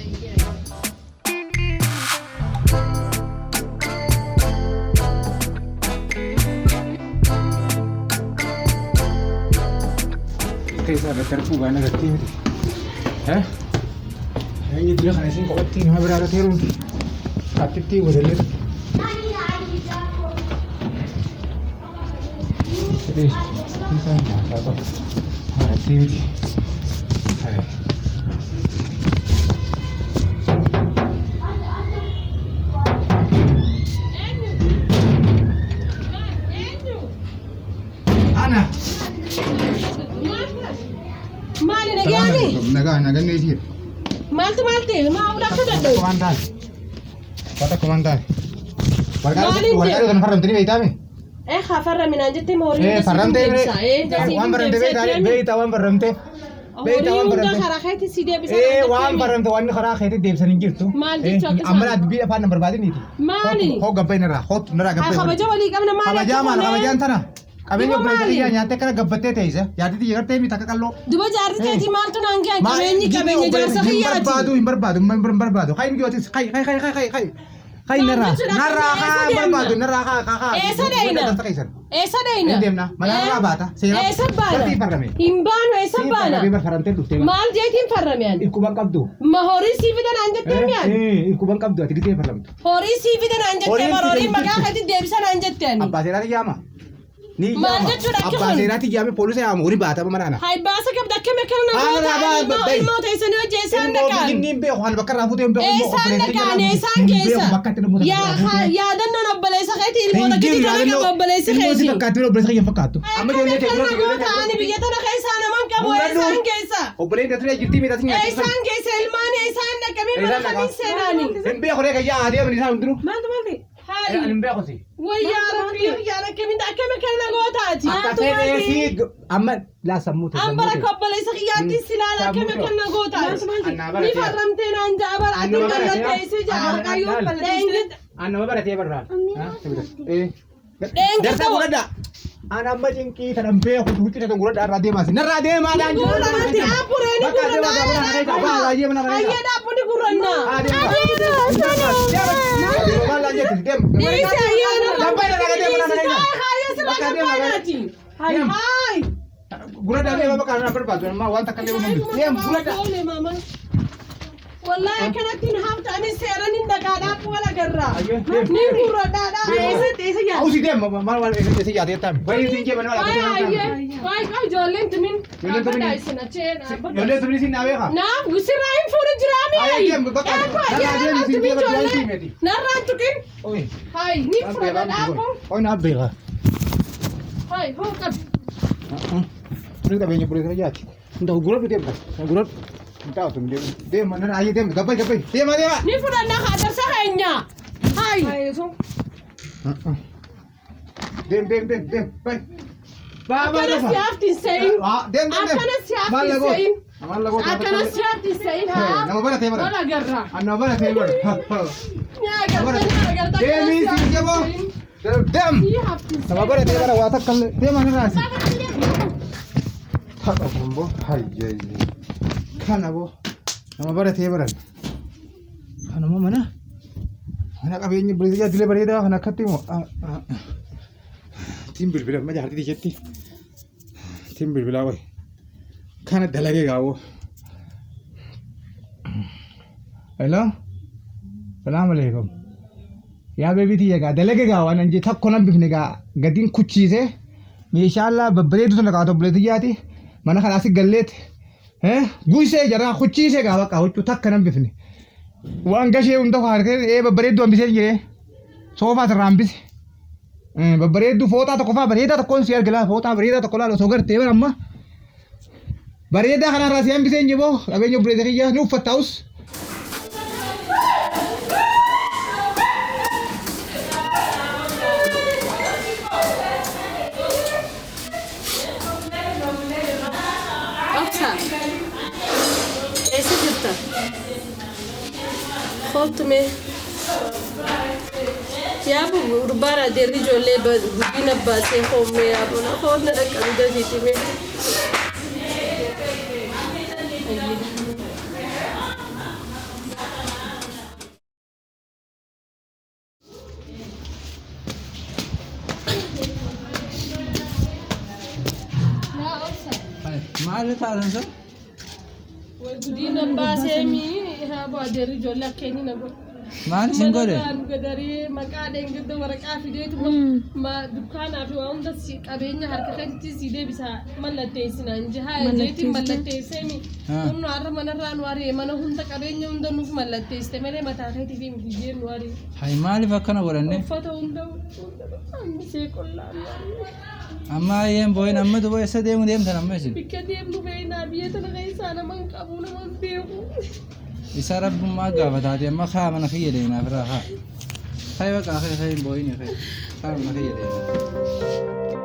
Akka isaa irratti arguu baana gartee miti. Eenyu dura kana isin kophatti nama biraa irratti heerumti. Kattitti godhallee. Isaa nyaataa qaba. Haratti miti. Ana. Maali nagaani? Nagaa nagaan neetiif. Maaltu maal ta'e? Maa ula akka dadhabu? Waan taane. Waan takka waan taane. Maaliin Waraqaa kana farramtanii beektaame? Haa farraminaan jettee ma horii hunda Farramtee siif deebisa. waan farramtee beektaa waan farramtee. Horii hunda karaa keetti si deebisa. Waan farramte waan karaa keetti deebisan hin jirtu. Maal jechuu akka Amma laa dubbii afaan na barbaadiniiti. Maali? Hoo gabba inni irraa hoo narraa gabba. Kabaja walii qabna maali? Kabajaa maal kabajaan tana? Qabeenya Duba obboleessa maali? kiyyaa nyaattee akkana gabbattee teessa. Yaaddi xiyya gartee miti akka qalloo. Duba jaarsi keetii maaltu naan gahan qabeenyi qabeenya jaarsa Hin kiyyaati. barbaadu hin barbaadu hin barbaadu. Hayi miti hayi hayi hayi hayi hayi. Hayi narraa narraa haa barbaadu narraa haa haa haa. Eessa deemna? Eessa deemna? Hin deemna. Mana irraa baata. Seera. Eessa baana? Sartii farrame. Hin baanu eessa baana? Farramee farramtee dhuftee. Maal jeetiin farrame ani? Ilkuban qabdu. Ma horii sii fidan aan jettee mi'aan? Ilkuban qabdu ati gisee farramtu. Horii sii fidan aan jettee Horiin bara fidan horiin maqaa jirtu. keetti deebisan aan jette ani. Abbaa seeraati yaama. Ni Maal yaama. jechuudha akki Abbaa kun? seeraati yaame poolisa yaamu horii baatama mana kana. Hai baasa qabda akkami akkana Haa, namoota naa, baa, ilmoo baa, ilmoo teessanii hojii isaan Ilmoo dhaqaan. inni hin beeku kan bakka irraa fuutee hin beeku. Eessaan dhaqaan eessaan keessa? Yaadannoon obboleessa keetii ilmoo takkitti tana qaba obboleessi Ilmoo si keetii. fakkaatti obboleessa kiyya hin fakkaattu. Amma Akkami ijoollee akkana kee namoota ani biyya tana keessaa naman qabu eessaan keessa? Obboleen datee jirtii miidhas nyaachisa. Eessaan keessa ilmaan eessaan dhaqamee mana Eessaan kamiin dhaqa? seenaani? Hin beeku reega yaa adii amni isaa hundinuu. Maaltu maalti? Ani Haali. hin beeku si. Wayyaa rabbii biyyaan akkamiin akkami akkana nagootaati? Akka fedhee si amma laa sammuu ta'e. An bara obboleessa kiyyaatti si ilaala akkami akkana nagootaati? Annaa Ni bara farramtee naan ja'a bara ati Annaa bara mallatteessee ja'a. Annaa bara. Leenjii An nama baratee barraan. Darsaa godhadhaa. An amma cinqii tanan beeku huccuu tan godhadhaa irraa deemaasi. Narraa deemaa dhaan jiru. Bakka deemaa gaafa na keessa abbaa baay'ee mana keessa. Ayyee dhaabbuni gurranna. Dhiisi ayyee narraa. Haayee sirraa gabbaanaati. Haay. Gurradhaa deema bakka kana barbaadu amma waan takka illee hin deemu. Gurradhaa. Wallahi akkanatti hin haftu ani seeran hin dhagaadhaaf wal agarra. Ni gurradhaadha. Eessatti eessa yaaddu? Ausi deema maal waan eessa yaadee taa'ame. Baay'ee siin jee mana Waay ayyee. Waay qabu ijoolleen tumin. Ijoolleen tumin. Dhaabbadhaa isin achee dhaabbadhaa. Ijoolleen tumin siin dhaabeekaa. Naaf sirraa hin fuudhu jiraame. Ayyee deemu bakka. Narraa deemu siin jee bakka waan siimeti. Narraan tuqin. Haay ni fudhata dhaabbu. Oi naaf beekaa. Haay hoo qabi. Tunis qabeenya bulee kana jaati. Inta gurradhu deemu. Gurradhu. Inta deemu. Deema nana ayyee deemu gabbai gabbai deema deema. Ni fudhanna haa darsa keenya. Haay. Deem deem deem deem bai. Baa baa Akkana lafa. si hafti hin se'in. Deem deem deem. Akkana si hafti Maal hin lagoota? se'in. Maal lagoota? Akkana si hafti hin se'in haa. Nama baratee bara. Wal agarra. Nama baratee bara. Ni agarta ni agarta. Deemii siin jaboo. Deem. Si hafti hin Nama se'in. baratee bara waa takka illee deema nirraasi. Tapha kun boo hayyee. Kana boo nama baratee baran. Kanuma mana mana qabeenya bilisee dilee bareedaa kan akkatti moo tiin bilbila amma jaartii jetti tiin bilbilaa wayi kana dalagee gaawoo. Hello? Salaam alaikum. Yaa beebii tiyya gaa dalagee gaa waan anjee takko nan bifne gaa gadiin kuchiisee meeshaa allaa babbareedu sana gaa obboleettiyyaati mana kana asi galleeti. Guysee jaraa kuchiisee gaa bakka huccuu takka nan bifne. Waan gashee hunda harkee ee babbareedduu hambisee jiree soofaa sirraa hambise. Babbareedduu fooxaa tokko faa bareedaa tokkoon si argilaa fooxaa bareedaa tokko laal osoo gartee bara amma. Bareedaa kanarraa si hambisee hin jiboo qabeenya obboleessa kiyyaa ni uffattaa'us. Obsa. Eessa jirta? Kootu mee. Yaabu gurbaan adeerri ijoollee guddina baasee hoomee yaabuna hoonna dhaqqabu dafiiti mee. Maal taatan sun? Guddina baasee mi yaabu adeerri ijoollee akka inni na godhu. Maal isin godhe? Mana gadaree maqaa dheengadda waraqaa fideetuma ma dukkaanaa fi waa hunda si qabeenya harka keetti si deebisa mallatteessinaan jihaa jeetiin mallatteesseemi. Humna har'a manarraa nu ari'e mana hunda qabeenya hunda nuuf mallatteessite malee mataa keetii fi miti jeen nu ari'e. Hay maaliif akkana godhanne? Uffata hunda hunda hambisee qollaa nu ari'e. Amma ayyeen boo'in amma duba eessa deemu deemtan amma isin? Bikka deemnu beeknaa biyya tana keessaa nama hin qabu nama hin beeku. Isa rabbummaa gaafataati amma kaa mana kiyya deemnaa firaa kaa. Hay baqa hay hay hin boo'in hay. Kaa mana kiyya deemnaa.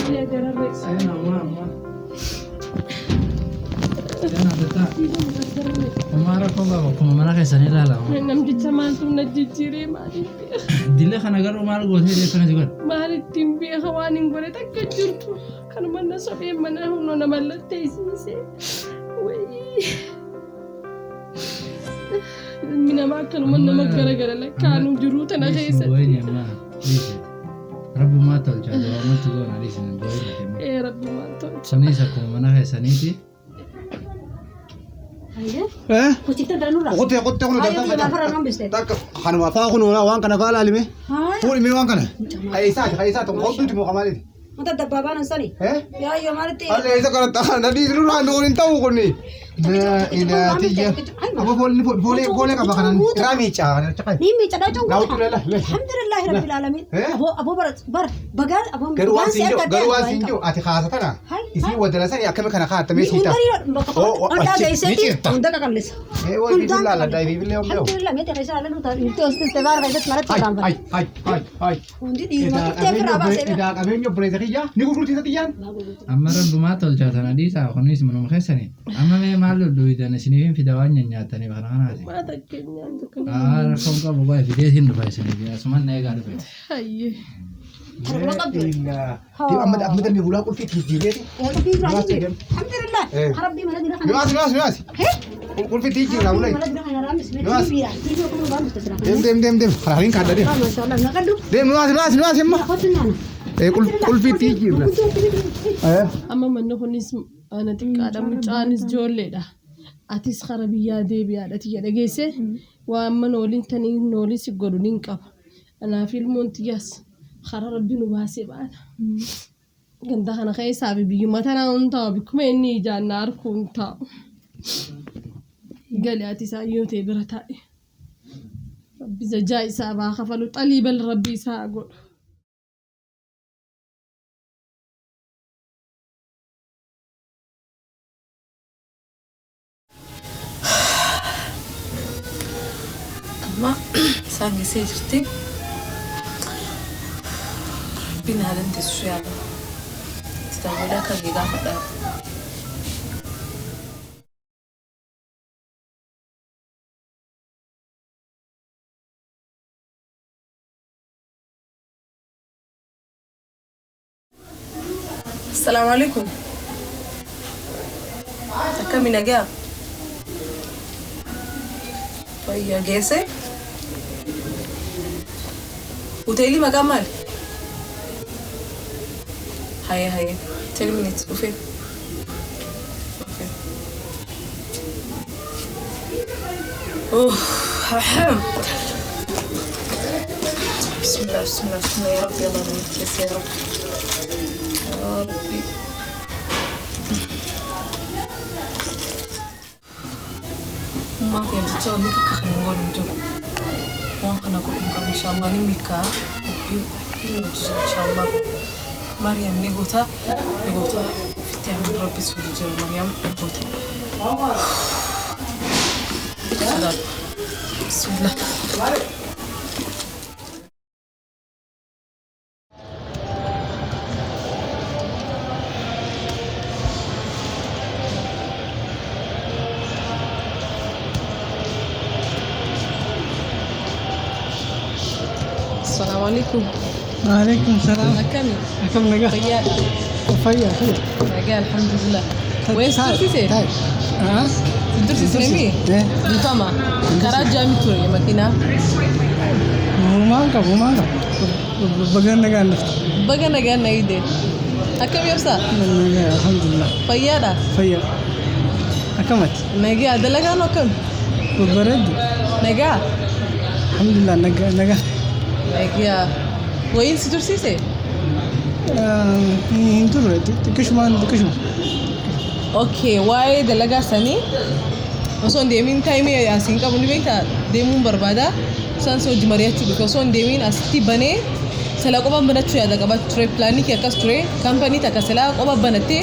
Amma amma. Amma rakkoo qaba akkuma mana keessanii ilaala. Namticha maaltu na jijjiiree maaliif beeka? Dille kana garuu maal gootee deettana si godhe? Maalittiin beeka waan hin godhe takka jirtu. Kanuma na sobee mana humna na mallatteessise. Wayii. Ilmi namaa akkanuma nama garagara lakkaa'anu jiruu tana keessatti. Rabbummaa tolcha waamatti goona dhiisin boo'in. Ee rabbumaan tolcha. Sunis akkuma mana keessaniiti. Hayyee. Kuchitta danurra. Qottee qottee kun Hayyee kun lafarra nan biste. Takka kanuma faa kun waan kana faa laalime. Haaya. Fuudhime waan kana. Hayyisaati hayyisaati qottuuti moo kamaaliiti. Mata dabbaabaan hin sani. Eh? Yaayyoo maalitti? Alle isa kana ta'a na dhiisnu naan hin ta'u kuni. Ilaatiyya. Amma foolli foolee foolee qaba kanan irraa miicaa kana caqay. Ni miicadhaa cunqurtaa. Naawutu lala. Alhamdulillahi rabbil alamin. Aboo aboo bara bara bagaan aboo Garuu waan siin jiru garuu waan siin jiru ati kaasa tana isii wadala sani akkami kana kaattamee siita. Hunda geesseeti hunda qaqallisa. Ee wal bibilaa la daayi bibilee ombeo. Alhamdulillah meeti keessa ala nuta nuti hospitaal baar keessatti maratti Ay irraan ay ay ay ay. Hundi dhiiruma tuftee ofirraa baasee bira. Idaa qabeenya obboleessa kiyyaa ni gurgurtiisa xiyyaan. Amma rabbumaa tolchaa tana dhiisaa kunis manuma keessanii. Amma mee maal dudduuyitan isiniif fida waan nyaataniif kana kanaati. Maata keenyaan tokko. Aa rakkoon qabu baay'ee fidee isin dhufa isiniif asumaan na eegaa dhufe. Hayyee. Harkuma qabdu. Amma amma dammi hulaa qulfii jijjiireeti. Qulfii irraa jijjiire. Alhamdulillah. Rabbii mana dira kana. Nuwaas nuwaas nuwaas. Qulfii jijjiirraa hulaa. Mana dira kana raamis. Meetii biira. Deem deem deem deem. Hariin kaadda deem. Maashaallah naqadhu. Deem nuwaas nuwaas nuwaas imma. Qulfii jijjiirra. Amma manni kunis ana xiqqaadha mucaanis ijoolleedha. Atis kara biyyaa deebi'aadha tiyya dhageesse waan mana waliin tanii noolii si godhu nin qaba. Anaaf ilmoon tiyyaas kara rabbi nu baasee baana. Ganda kana keessaa fi biyyuma tanaa hin taa'u bikkuma inni ijaan na arku hin taa'u. Gali ati isaa yoo ta'e bira taa'e. Rabbi jajaa isaa baa kafalu xalii bal rabbi isaa godhu. Amma isaan geessee jirti. Rabbiin haa dandeessu yaala. Kitaabolee akka gaafadhaa. Assalaamu alaikum. Akkami nagaa? Fayyaa geesse? Hoteelii maqaan maali? Haye haye. 10 minutes dhufee. Dhufee. Oh, ahem. Bismillah, bismillah, bismillah. Ya Rabbi, Allah milkeesse ya Rabbi. Ya Rabbi. Ummaan keenya jecha wanni takka kan hin godhu hin jiru. Waan kana godhu hin qabu inshallah ni milkaa'a. Rabbiin ni hojjeta inshallah. Maryam ni goota ni goota ofitti amin rabbi si hojii jira Maryam ni goota. Sodaadhu. Bismillah. Assalamu alaikum. وعليكم السلام. Akkami? Akkam nagaa? Fayyaa. Fayyaa fayyaa. Nagaa alhamdulillah. Wees tursiise? Ah? Tursiisne mi? Dhiifama. Karaa jaami ture makiinaa. Humaan qabu humaan qabu. Baga nagaan dhufte. Baga nagaan na hidhe. Akkam ibsa? Nagaa alhamdulillah. Fayyaadha? Fayyaa. Akkamati? Nagaa dalagaan akkam? Babbareeddu. Nagaa? Alhamdulillah nagaa nagaa. Nagaa. Wayiin si tursiise? Hin turre xiqqishumaan xiqqishuma. Okay, waa'ee dalagaa sanii osoo hin deemin time asiin qabu ni beektaa deemuun barbaada. Isaan si hojii mari'achuu dhufe osoo hin deemin asitti banee silaa qofa banachuu yaada qabaatu ture plan kee akkas ture company takka silaa qofa banattee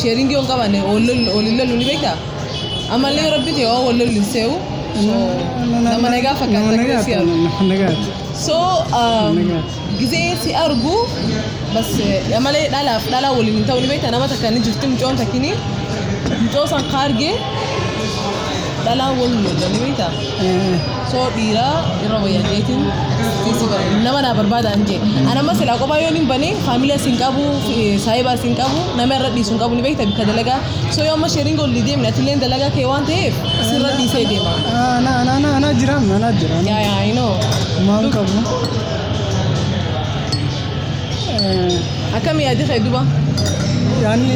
sharing yoo hin qabaanne waliin lollu ni beektaa. Ammallee yoo rabbi ta'e waan wal lollu hin se'u. Nama nagaa fakkaata akka si argu. Nama nagaati. So gizee si argu bas malee dhalaaf dhalaa waliin hin ta'u ni beektaa nama takka ni jirti mucoon takkini mucoo san ka argee dhalaan wal lola ni beektaa. So dhiiraa irra wayyaa jeetiin nama naa barbaada an jee. Ana amma silaa kophaa yoon hin banee faamilii as hin qabu saahiba as hin qabu nama irra dhiisu hin qabu ni beektaa bikka dalagaa. So yoo amma sharing ol deemne atillee dalagaa kee waan ta'eef sirra dhiisee deema. Ana ana ana ana jira ana jira. Yeah yeah I know. Maal qabu? Akkami yaadii kee duba? Yaanni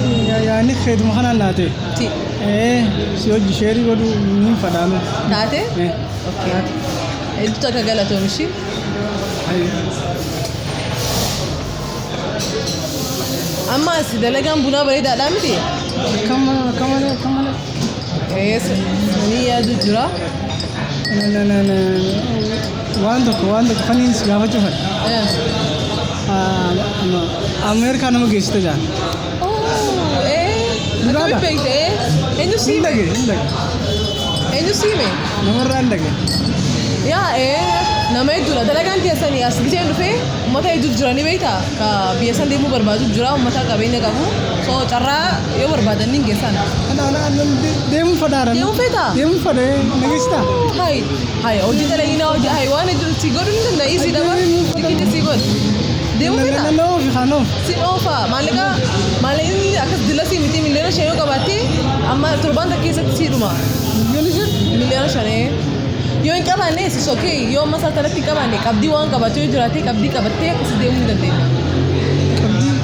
yaanni keetuma kanaan naate. Ti. Ee si hojii share godhuu hin fadhaanu. Taate? Okay. Hedduu takka galatoom ishii. Amma as dalagaan bunaa bareedaadhaa miti? Akkam akkam malee akkam malee. Sanii yaadu jira. Waan tokko faniin si gaafachuu fedha. Ameerikaa nama geessite jaan. Akkamitti beekte? Eenyu Hin siime? dhage hin dhage. Eenyu siime? Namarraa hin dhage. Yaa nama hedduudha. Dalagaan keessanii as giseen dhufee uummata hedduutu jira ni beektaa? Ka biyya san deemuu barbaadu jira uummata qabeenya qabu. So carraa yoo barbaadan ni geessan. Deemuu fedhaadha. Deemuu feetaa? Deemuu fedha na geessitaa? Hai hai hojii dalaginaa hojii hai waan hedduu si godhuu ni danda'a isii daba tikiti si godhu. Deemuu feetaa? Na oofi kaan oofi. Si oofa maallaqa maallaqni akkas dila si miti 5 miliyoona yoo qabaatte amma torbaan takka keessatti si dhuma. 5 miliyoona? 5 miliyoona. Yoo hin qabaanne is okay yoo amma isaa sanatti hin qabaanne qabdii waan qabaatu yoo jiraate qabdii qabattee akkasi deemuu ni dandeenya. Qabdii.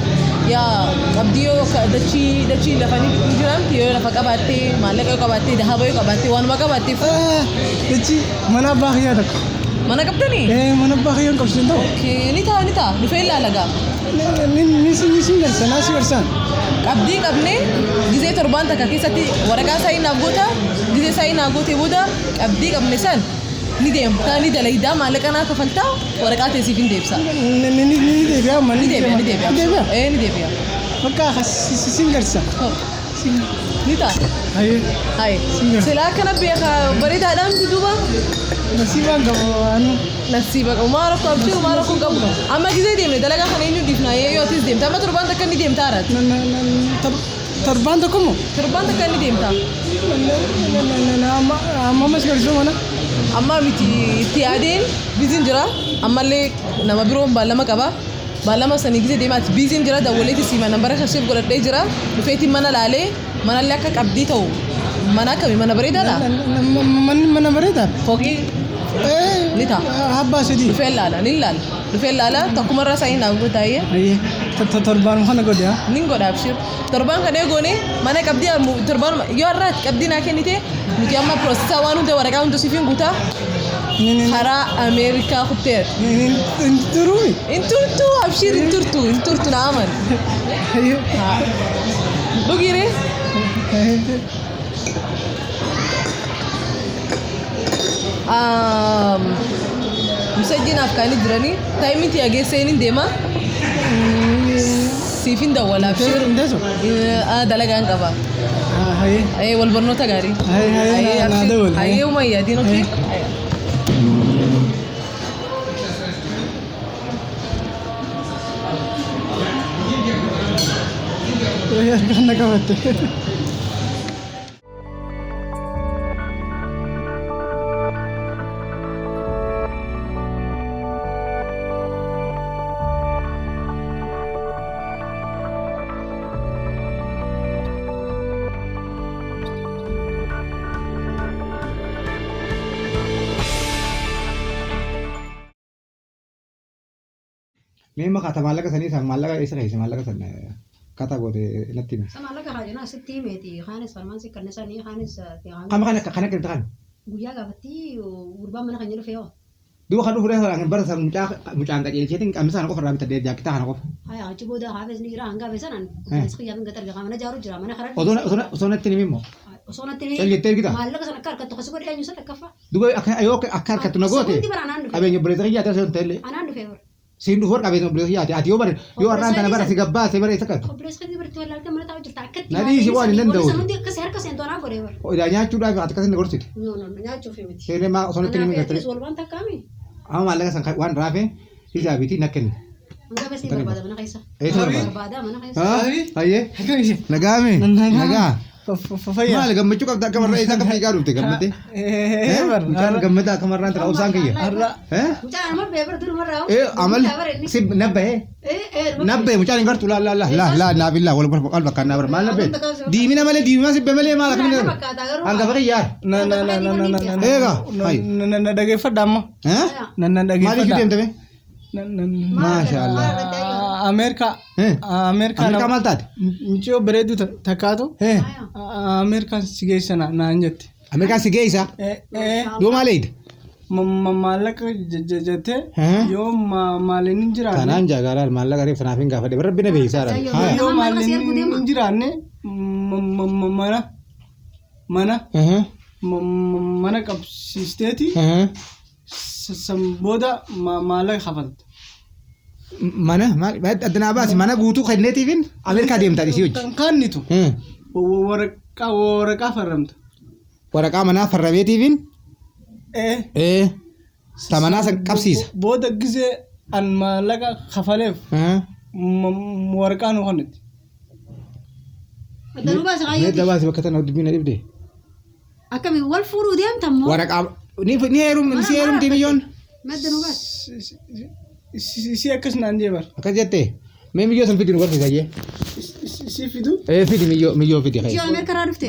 Yaa qabdii yoo dachii lafanii hin jiraamti yoo lafa qabaattee maallaqa yoo qabaattee dahaba yoo qabaattee waanuma qabaatteef. Dachii mana abbaa kiyyaa tokko. Mana qabdanii? Mana abbaa kiyyaa hin qabsiisan ta'u. Okay ni ta'a ni ta'a dhufee ilaala gaa. Ni si ni si garsa naa si garsaan. Qabdii qabnee gizee torbaan takka keessatti waraqaa isaa naaf goota gizee isaa naaf gootee booda qabdii qabne san ni deemta ni dalagdaa maallaqa naa kafaltaa waraqaa teessiif hin deebisa. Ni ni ni deebi'a amma Ni deebi'a ni deebi'a. Ni deebi'a. Ee ni deebi'a. Bakka si garsa. Ni ta'a. Hayyee. Haye. Silaa akkana beeka bareedaadhaan duuba. Nasiibaan qabu anu. Nasiiba qabu maa rakkoo abshii maa rakkoo hin qabu. Amma gizee deemne dalagaa kana eenyu dhiifna yoo atis deemte amma torbaan takka ni deemta haaraati. Torbaan tokko moo? Torbaan takka ni deemta. Amma amma si garsuu mana. Amma miti itti yaadeen biziin jira ammallee nama biroon baallama qaba. Baallama sanii gizee deemaati biziin jira dawwaleeti siima nambara kasheef godhadhee jira dhufeetiin mana laalee manallee akka qabdii ta'u mana akkamii mana bareedaadha. Manni mana bareedaadha. Fooqii ni ta'a. Abbaa sadii. Dhufee laala ni laala dhufee laala tokkumarra isaa hin dhaabu taa'ee. Torbaan kana godhe haa. Nin godha abshir torbaan kana eegoone mana qabdii torbaan yoo har'aati qabdii naa kennite nuti amma piroosesaa waan hunda waraqaa hunda siif hin guutaa karaa Ameerikaa kutteer. Hin turuumi. Hin turtu abshir hin turtu hin turtu na aman. Dhugire. Musajjinaaf kaanii jiranii taayimiin geessee hin deema. Siif hin dawwala abshir. Dalagaan qaba. Wal barnoota gaarii. Hayyee uma yaadiin okee. Harkaan na qabatte. Mee maqaa maallaqa sanii san maallaqa eessa keessa maallaqa san akkaataa goote natti himi. Maallaqa raajinaa sitti himeeti kaanis farmaan si kanne sanii kaanis. Kama kana kana kana kan. Guyyaa gaafatti gurbaan mana kan jedhu fe'oo. Duuba kan dhufu bara san mucaa mucaan qajeelcheetiin qamisa kana qofa irraa bitadhee jaakkitaa kana qofa. Haya achi booda haafes ni jira hanga hafe sanaan qiyyaa bin gatar mana jaaru jira mana karaa. Osoo natti himi immoo. Osoo natti himi. Cal jettee ergita. Maallaqa sana akka harkattu kasi godhe eenyu sana akkafa. Duuba yoo akka harkattu na goote qabeenya obboleessa kiyyaa ta'e sun ta'ellee. Anaan dhufee bara. Siin dhufu qabeenya obboleessa kiyyaati ati yoo bare yoo har'aan tana bara si gabbaase bara isa qabdu. Obboleessa kiyyaa biratti wallaaltee mana taa'u jirta akkatti. Na dhiisi waan hin danda'u. Hundi akkasii harka seentu anaa godhee bara. Ilaa nyaachuudhaaf ati akkasii na gorsite. No no nyaachuuf miti. Seenee maa osoo natti himi gartee. Wal waan takkaami. Amma maallaqa san waan raafe hijaabiitii na kenni. Hanga basi barbaada mana keessa. Eessa barbaada? Barbaada mana keessa. Hayyee. Nagaame. Nagaa. Maali gammachuu qabda akka marraa isaa akka fiigaa dhufte gammadde. Mucaan gammadaa akka marraan tana obsaan kiyya. Mucaan amma beebar dur marraa. Amal si nabbahe. Nabbahe mucaan hin gartu laa laa laa laa laa naa billaa wal wal bakka naa bara maal nabbahe. Diimina malee diimina sibbe malee maal akka minna. Hangafa kiyyaar. Na na na na na na. Eega. Na na dhageeffadha amma. Na na dhageeffadha. Maaliif deemte bee? Maasha Allah. Ameerikaa. Ameerikaa. Ameerikaa maal taate? Mucayyoo bareedduu takkaatu. Ameerikaan si geessa naan jette. Ameerikaan si geessa? Yoo maal eeyda? Maallaqa jettee yoo maaliin hin jiraanne. Kanaan jaagalaan maallaqa reef sanaaf hin gaafadhe rabbi na beeysaadha. Yoo maaliin hin jiraanne mana. Mana mana qabsiisteeti san booda maallaqa kafalta. Mana maal addanaa baasi mana guutuu kenneetiifin Ameerikaa deemtaa isii hojii. Kannitu waraqaa farramta. Waraqaa manaa farrameetiifin. Ta manaa san qabsiisa. Booda gisee an maallaqa kafaleef waraqaa nu kenniti. Addanuu baasi Mee kaayyootti. dabaasi bakka tana dubbiin na dhibde. Akkami wal fuudhuu deemtan moo? Waraqaa ni ni heerum si heerumti miyyoon. Maddanuu baasi. Si akkas naan jee bar. Akkas jettee mee miyyoo san fidi nu barsiisa jee. Si fidu? Fidi miyyoo miyyoo fidi. Ishee Ameerikaa irraa dhufte.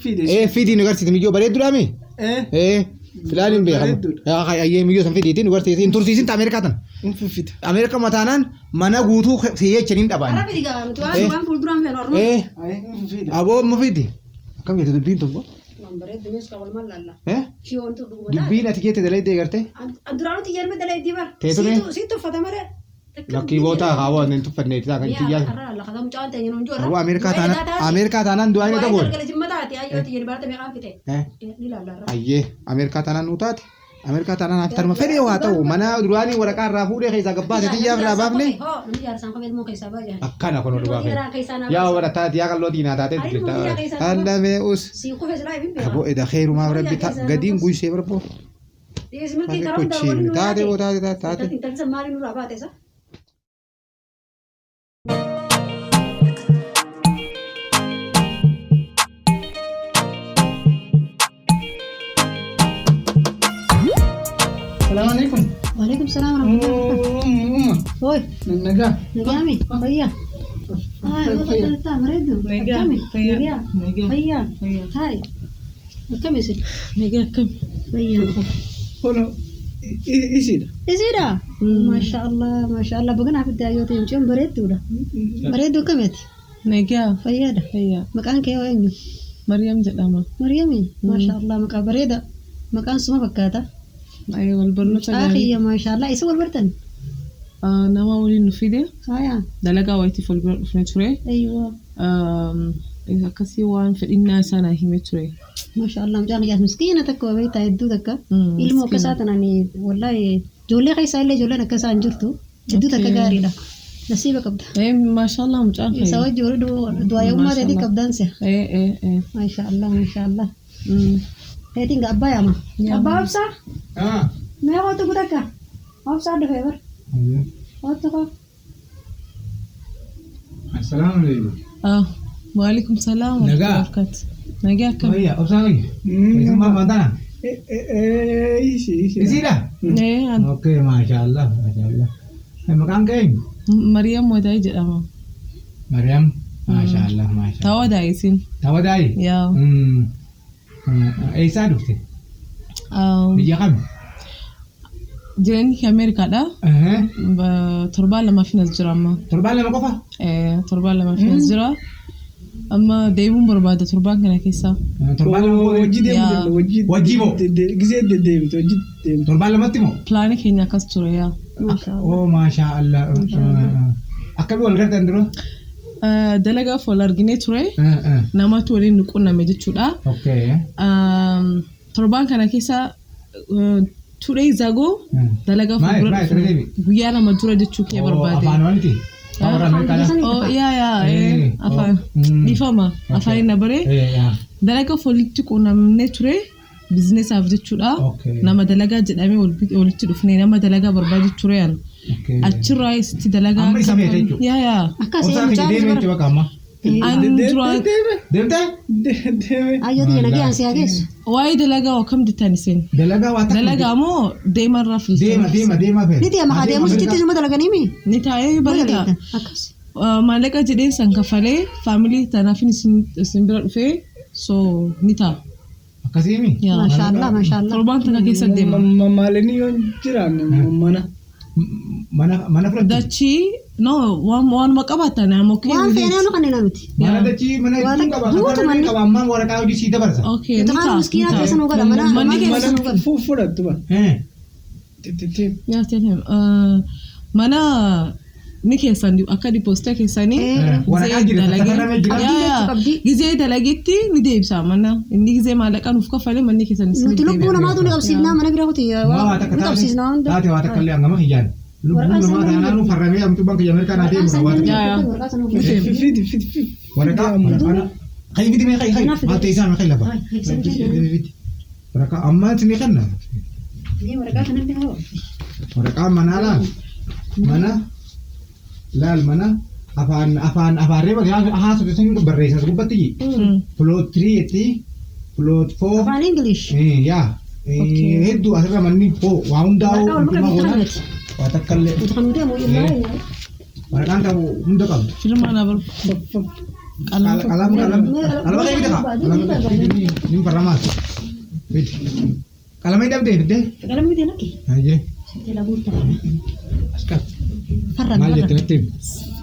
Fide. Fidi nu garsiisi miyyoo bareedduudhaa mi? Filaan hin beekamu. Ayyee miyyoo san fidiitiin nu garsiisi hin tursiisin ta Ameerikaa tan. Fida. Ameerikaa mataanaan mana guutuu siyyechaniin hin dhaban. Har'a fidi gaa nuti waan fuulduraan feenu orma. Aboo amma fidi. Akkam jette dubbiin tun. Waan bareeddu mees qaba walumaan laalla. Ishee wanti dhuguma taate. Dubbiin ati jette dalee deegarte. Duraanuu xiyyeerme dalee itti bar. Teessumee? Siitu uffata malee. Lakkii boota haawaa hin tuffanne isaa kan xiyyaa. Har'a laalla kata mucaan ta'e yeroo hin Aboo Ameerikaa taanaan du'aa inni ta'u. Galgala jimma taate ayyoo xiyyeerme barate meeqaan fite. Ni laalla har'a. Ayyee Ameerikaa taanaan nu taate. Ameerikaa taanaan haftarma fedhee waa ta'u mana duraanii waraqaa irraa fuudhee keessaa gabbaase xiyyaaf irraa baafne. Hoo namni jaarsaan kophee ilmoo keessaa ba'a jaan. Akkana kun dhugaa fedhe. Yaa warra yaa qalloo diinaa taatee jirta. Alla mee us. Siin kufee silaa ibin beekaa. Aboo eda khairumaaf rabbi gadiin guysee barboo. Dhiyeessi milkii karaa hundaa waliin nu Taate boo taate taate. Intalli san maaliin nurraa baate isa? Salaam alaikum. Waalaikum salaam warahmatullahi Umma. Oi, Nagaa. nagaami, fayyaa. Hai, fayyaa. Bareedu. Nagaa, Akkami? fayyaa. Nagaa. Nagaa. Fayyaa. Hai. Akkami isin? Nagaa akkam? Fayyaa. Hono isiidha. Isiidha? Maasha Allah, maasha Allah. Baga naaf itti ayyoo ta'e mucaan bareedduudha. Bareedduu akkamiiti? Nagaa. Fayyaadha. Fayyaa. Maqaan kee hoo eenyu? Maryam jedhama. Maryami. Maasha Allah, maqaa bareeda. Maqaan suma fakkaata. Ayi wal barnoota Mucaa gaarii. kiyya maasha Allah. Isa wal bartan? Nama waliin nu fide. Haya. Dalagaa wayiitiif wal bira dhufne ture. Ayyoo. Akkasii waan fedhinnaa isaa naa hime ture. Maasha Allah, mucaan kiyyaas miskiina takka beektaa hedduu takka. Ilmoo akka isaa tanaan wallahi ijoollee keessaa illee ijoolleen akka isaa hin jirtu. Hedduu takka gaariidha. Nasiiba qabda. Maasha Allah mucaan Isa wajji warri du'aa teetii qabdaan se. Maasha Allah, maasha Allah. Teetiin gaa abbaa yaama. Abbaa obsaa? Mee kootu gutakka? Obsaa dhufee bar. Kootu koo. Assalaamu alaikum. Waalaikum salaam wa Nagaa. rahmatullahi wa barakatuh. Nagaa akkam? Fayyaa obsaan kiyya. Keessummaa maantaana. Isi isi. Isiidha? Okay maasha Allah maasha Allah. Maqaan kee eenyu? Maryam Wadaay jedhama. Maryam maasha Allah maasha. Tawadaa isin. Tawadaayi? Yaa. Eessaa dhufte? Biyya kami? Jireenyi kee Ameerikaadha. Torbaan lamaaf as jira amma. Torbaan lama qofa? Torbaan lamaaf as jira. Amma deemuun barbaada torbaan kana keessa. Torbaan lama Wajji deemte wajji. Wajji moo? Gisee deddeebite wajji deemte. Torbaan lamatti moo? Pilaanii keenya akkas ture yaa. Oh maasha Allah. Akkamii wal gartan dura? Dalagaaf wal arginee ture. Namatu waliin nu qunname jechuudha. Okay. Torbaan kana keessa 2 days ago dalagaaf Maal, wal bira maal, dhufne. deebi. Guyyaa lama dura jechuu kee barbaade. Afaan waaniti? Warra Ameerikaadha. Oh yaa yaa afaan dhiifama afaan hin dabaree. Dalagaaf walitti qunnamnee ture bizinesaaf jechuudha. Nama dalagaa jedhamee walitti dhufne nama dalagaa barbaadu ture an. Achirraa isitti dalagaa. Amma isa beekte jechuudha. Yaa yaa. Akkas Obsaan kiyya deemee jechuudha bakka amma. An duraan. Deemtee? Deeme. Ayyoo xiyya nagaa si haa geessu. Waa'ee dalagaa akkam jettan isin? Dalagaa waa takka. Dalagaa moo deemarraa filtee? Deema deema deema fe'e. Ni deema haa deemus achitti suma dalaganii mi? Ni taa'ee bareeda. Akkas. Maallaqa jedheen san kafalee faamilii tanaafin isin bira dhufee so ni ta'a. Akkasiimi? Maasha Allah, maasha Allah. Torbaan takka keessa deema. Maalini yoo hin jiraanne mana. Mana fudhatti? Dachii no waanuma qabaatan amma okay. Waan feenee nu kanneen nuti. Mana dachii mana hedduu qaba. Guutu manni. Qaba ammaan waraqaa hojii sii dabarsa. Okay ni Ixaan ta'a. miskiinaa keessa nu gala mana Manni keessa keessa nu gala. Fudhattu ba. Mana Ni keessan akka dipoosita keessanii Waraqaa jira, tattafaramee jira. Qabdii jechuu qabdii. Gizee dalagetti ni deebisa mana inni gizee maallaqa nuuf kaffalee manni keessan isin Nuti lubbuu namaatu ni qabsiifnaa mana bira kuti Waa takka ni qabsiisnaa hunda. taate waa takka illee hangama kiyyaan. Lubbuun namaa taanaan farramee amtuu banka Ameerikaa naa deemu waa takka. Waraqaa sana ofiif. Fidi fidi fidi. Waraqaa waraqaa. Kai fidi mee kai kai. Maal ta'e isaan kai lafa. Fidi. Waraqaa ammaa isin kanna. Waraqaa kana bira hoo. Waraqaa manaa laal. Mana laal mana afaan afaan afaan reeba haasofte sun barreessan gubbatti plot 3 jetti plot 4 Afaan English. Yaa hedduu asirra manni hoo waa hundaa'u Waraqaa wal hundumaa maqaa goona miti. waa takka illee Nuti kan nuti ammoo yemmuu waraqaan ta'u hunda qabdu. Firmaa na bar. Qalama qalama qalama kai fide kaa qalama ni farramaas fide qalama hin dhabdee fidde Qalama miti lakki. hayyee Jala guutaa. as qab Farrame. maal jette natti himi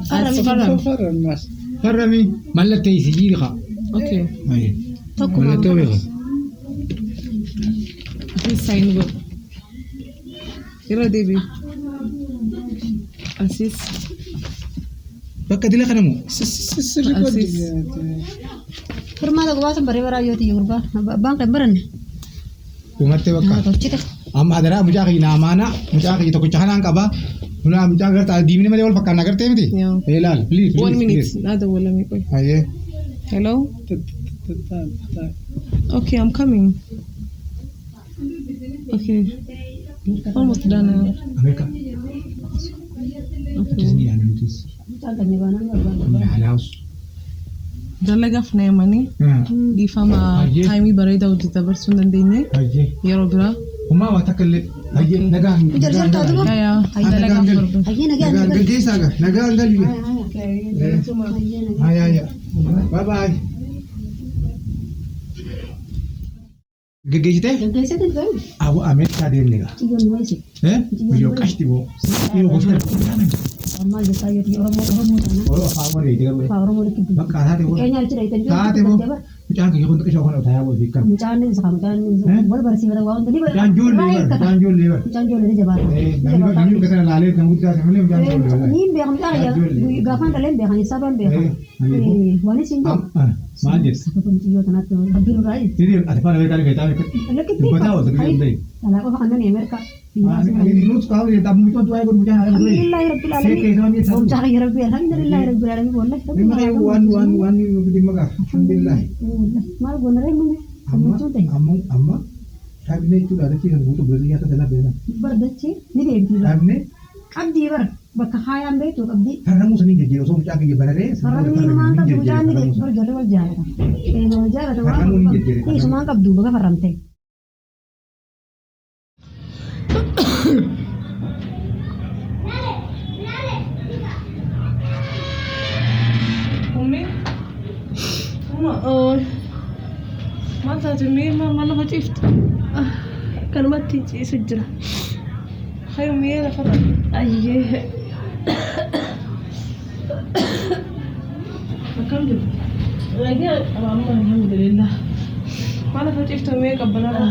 Farrame. Farran mas. farrami mallattee si jiiri kaa Okay. hayyee Tokkuma. mallattoo beekaa. Asis sign godhu. Irra deebi. Asis. Bakka dila kana moo Sirri godhi. Firmaa tokko baasan baree baraa yoo ta'e gurbaa abbaan kan baranne. Dhumattee bakka. Tolchite. Amma adaraa mucaa kiyya naa amaana mucaa kiyya tokkicha kanaan qaba. Mulaa mucaa gartaa diimni malee wal fakkaanna agartee miti? Yeah. Ee laal please One please minute. please. Naa dawwalamee qoy. Hayyee. Hello. Okay, I'm coming. Okay. Almost done now. Ameerika. Okay. Disney yaana nutis. Mucaan kan baanaan barbaada. Halaas. Dalagaaf na himanii dhiifama Hayyee. taayimii bareedaa hojii dabarsuu hin dandeenye Hayyee. yeroo biraa. Hummaa waa takka illee. Hayyee nagaa. Jarjartaa duuba. Yaa yaa Nagaan dalagaaf gali. barbaada. Hayyee nagaa Nagaan nagaa. gali keessaa gaa nagaan gali. Hayyee hayyee. Bye bye. Geggeessitee? Gaggeessite ta'u. Abu Ameerikaa deemne gaa. Xiyyoon wayisi. Eh? Biyyoo qashti boo. Yoo gosa. Ammaa jettaa yoo ta'e Oromoo Oromoo taana. Oromoo afaan warri eegale. Afaan Oromoo lakki. Bakka taate boo. Keenyaa achi dhayitan Taate boo. Mucaan kiyya kun xiqqishoo kana utayaa boo beekamu. Mucaan isa mucaan wal barsiifata waa hundi ni Mucaan ijoollee bara. Mucaan ijoollee bara. Mucaan ijoollee ni jabaata. Namni namni bakka sana laalee kan guddaa ta'e malee mucaan ijoollee bara. Niin beekan mucaan gaafaan dhaleen beekan sabaan beekan. Waan isin jedhu. Maal jettu? Sababa mucayyoo tanaatti rabbiin irraa jedhu. Sirrii ati faana beekaa beekaa beekaa. Lakki Dubbataa oolta biyya hundee. Alaa qofa kan nani Ameerikaa. Nuti qaama jedhu abbu mucaan du'aa godhu mucaan haala godhu. Alhamdulillahi rabbil alamin. Mucaa kiyya rabbi alhamdulillahi rabbil alamin wallahi rabbi. Dhimma waan waan waan dhimma gaa alhamdulillah. Maal goona ree mume. Amma amma amma dhaabne jechuudha dachee kan guutuu biratti akka sana beekan. Bardachee ni deemti. Dhaabne Qabdii bara bakka haayaan beektu qabdii. farramuu sanii jejjeera osoo mucaa kiyya bararee Farramni maan qabdu mucaan ni deemti bara jarri wal jaalata. Wal jaalata waan Farramuu ni jejjeera. Isumaan qabdu baga farramte. Ummi. Umma ooy. Maal taate ummii maal lafa ciiftu? Kanumatti ciisu jira. Hayi ummii lafarra. Ayyee. Akkam jirtu? Nagaa qaba amma alhamdulillah. Maal lafa ciiftu ummii qabbanarra?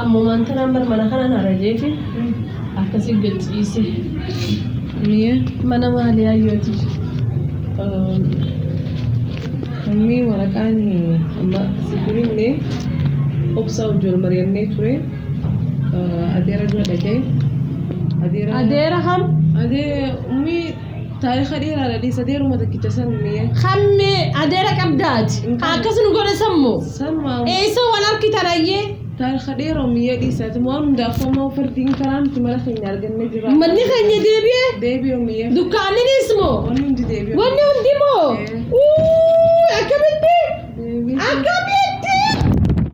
Ammumaan tanaan bar mana kanaan harajeeti akkasii gad ciise. Ummii. Mana maalii hayyooti? Ummii waraqaan amma sibiillee obsa wajjin mari'annee ture. Adeera dura dhaqee. Adeera. Adeera ham? Adee ummii taariika dheeraadha dhiisa adeeruma takkicha san ummii. Hammee adeera qabdaati. Akkas nu godhe sammoo. Sanuma. Eessa wal harkitan ayyee? Taariika dheeraa ummii dhiisaati waan hundaafuu amma fardiin karaa miti mana keenya argannee jira. Manni keenya deebi'ee? Deebi'e ummii. Dukkaanninis moo? Wanni hundi deebi'e. Wanni hundi moo? Akkamitti? Akkamitti?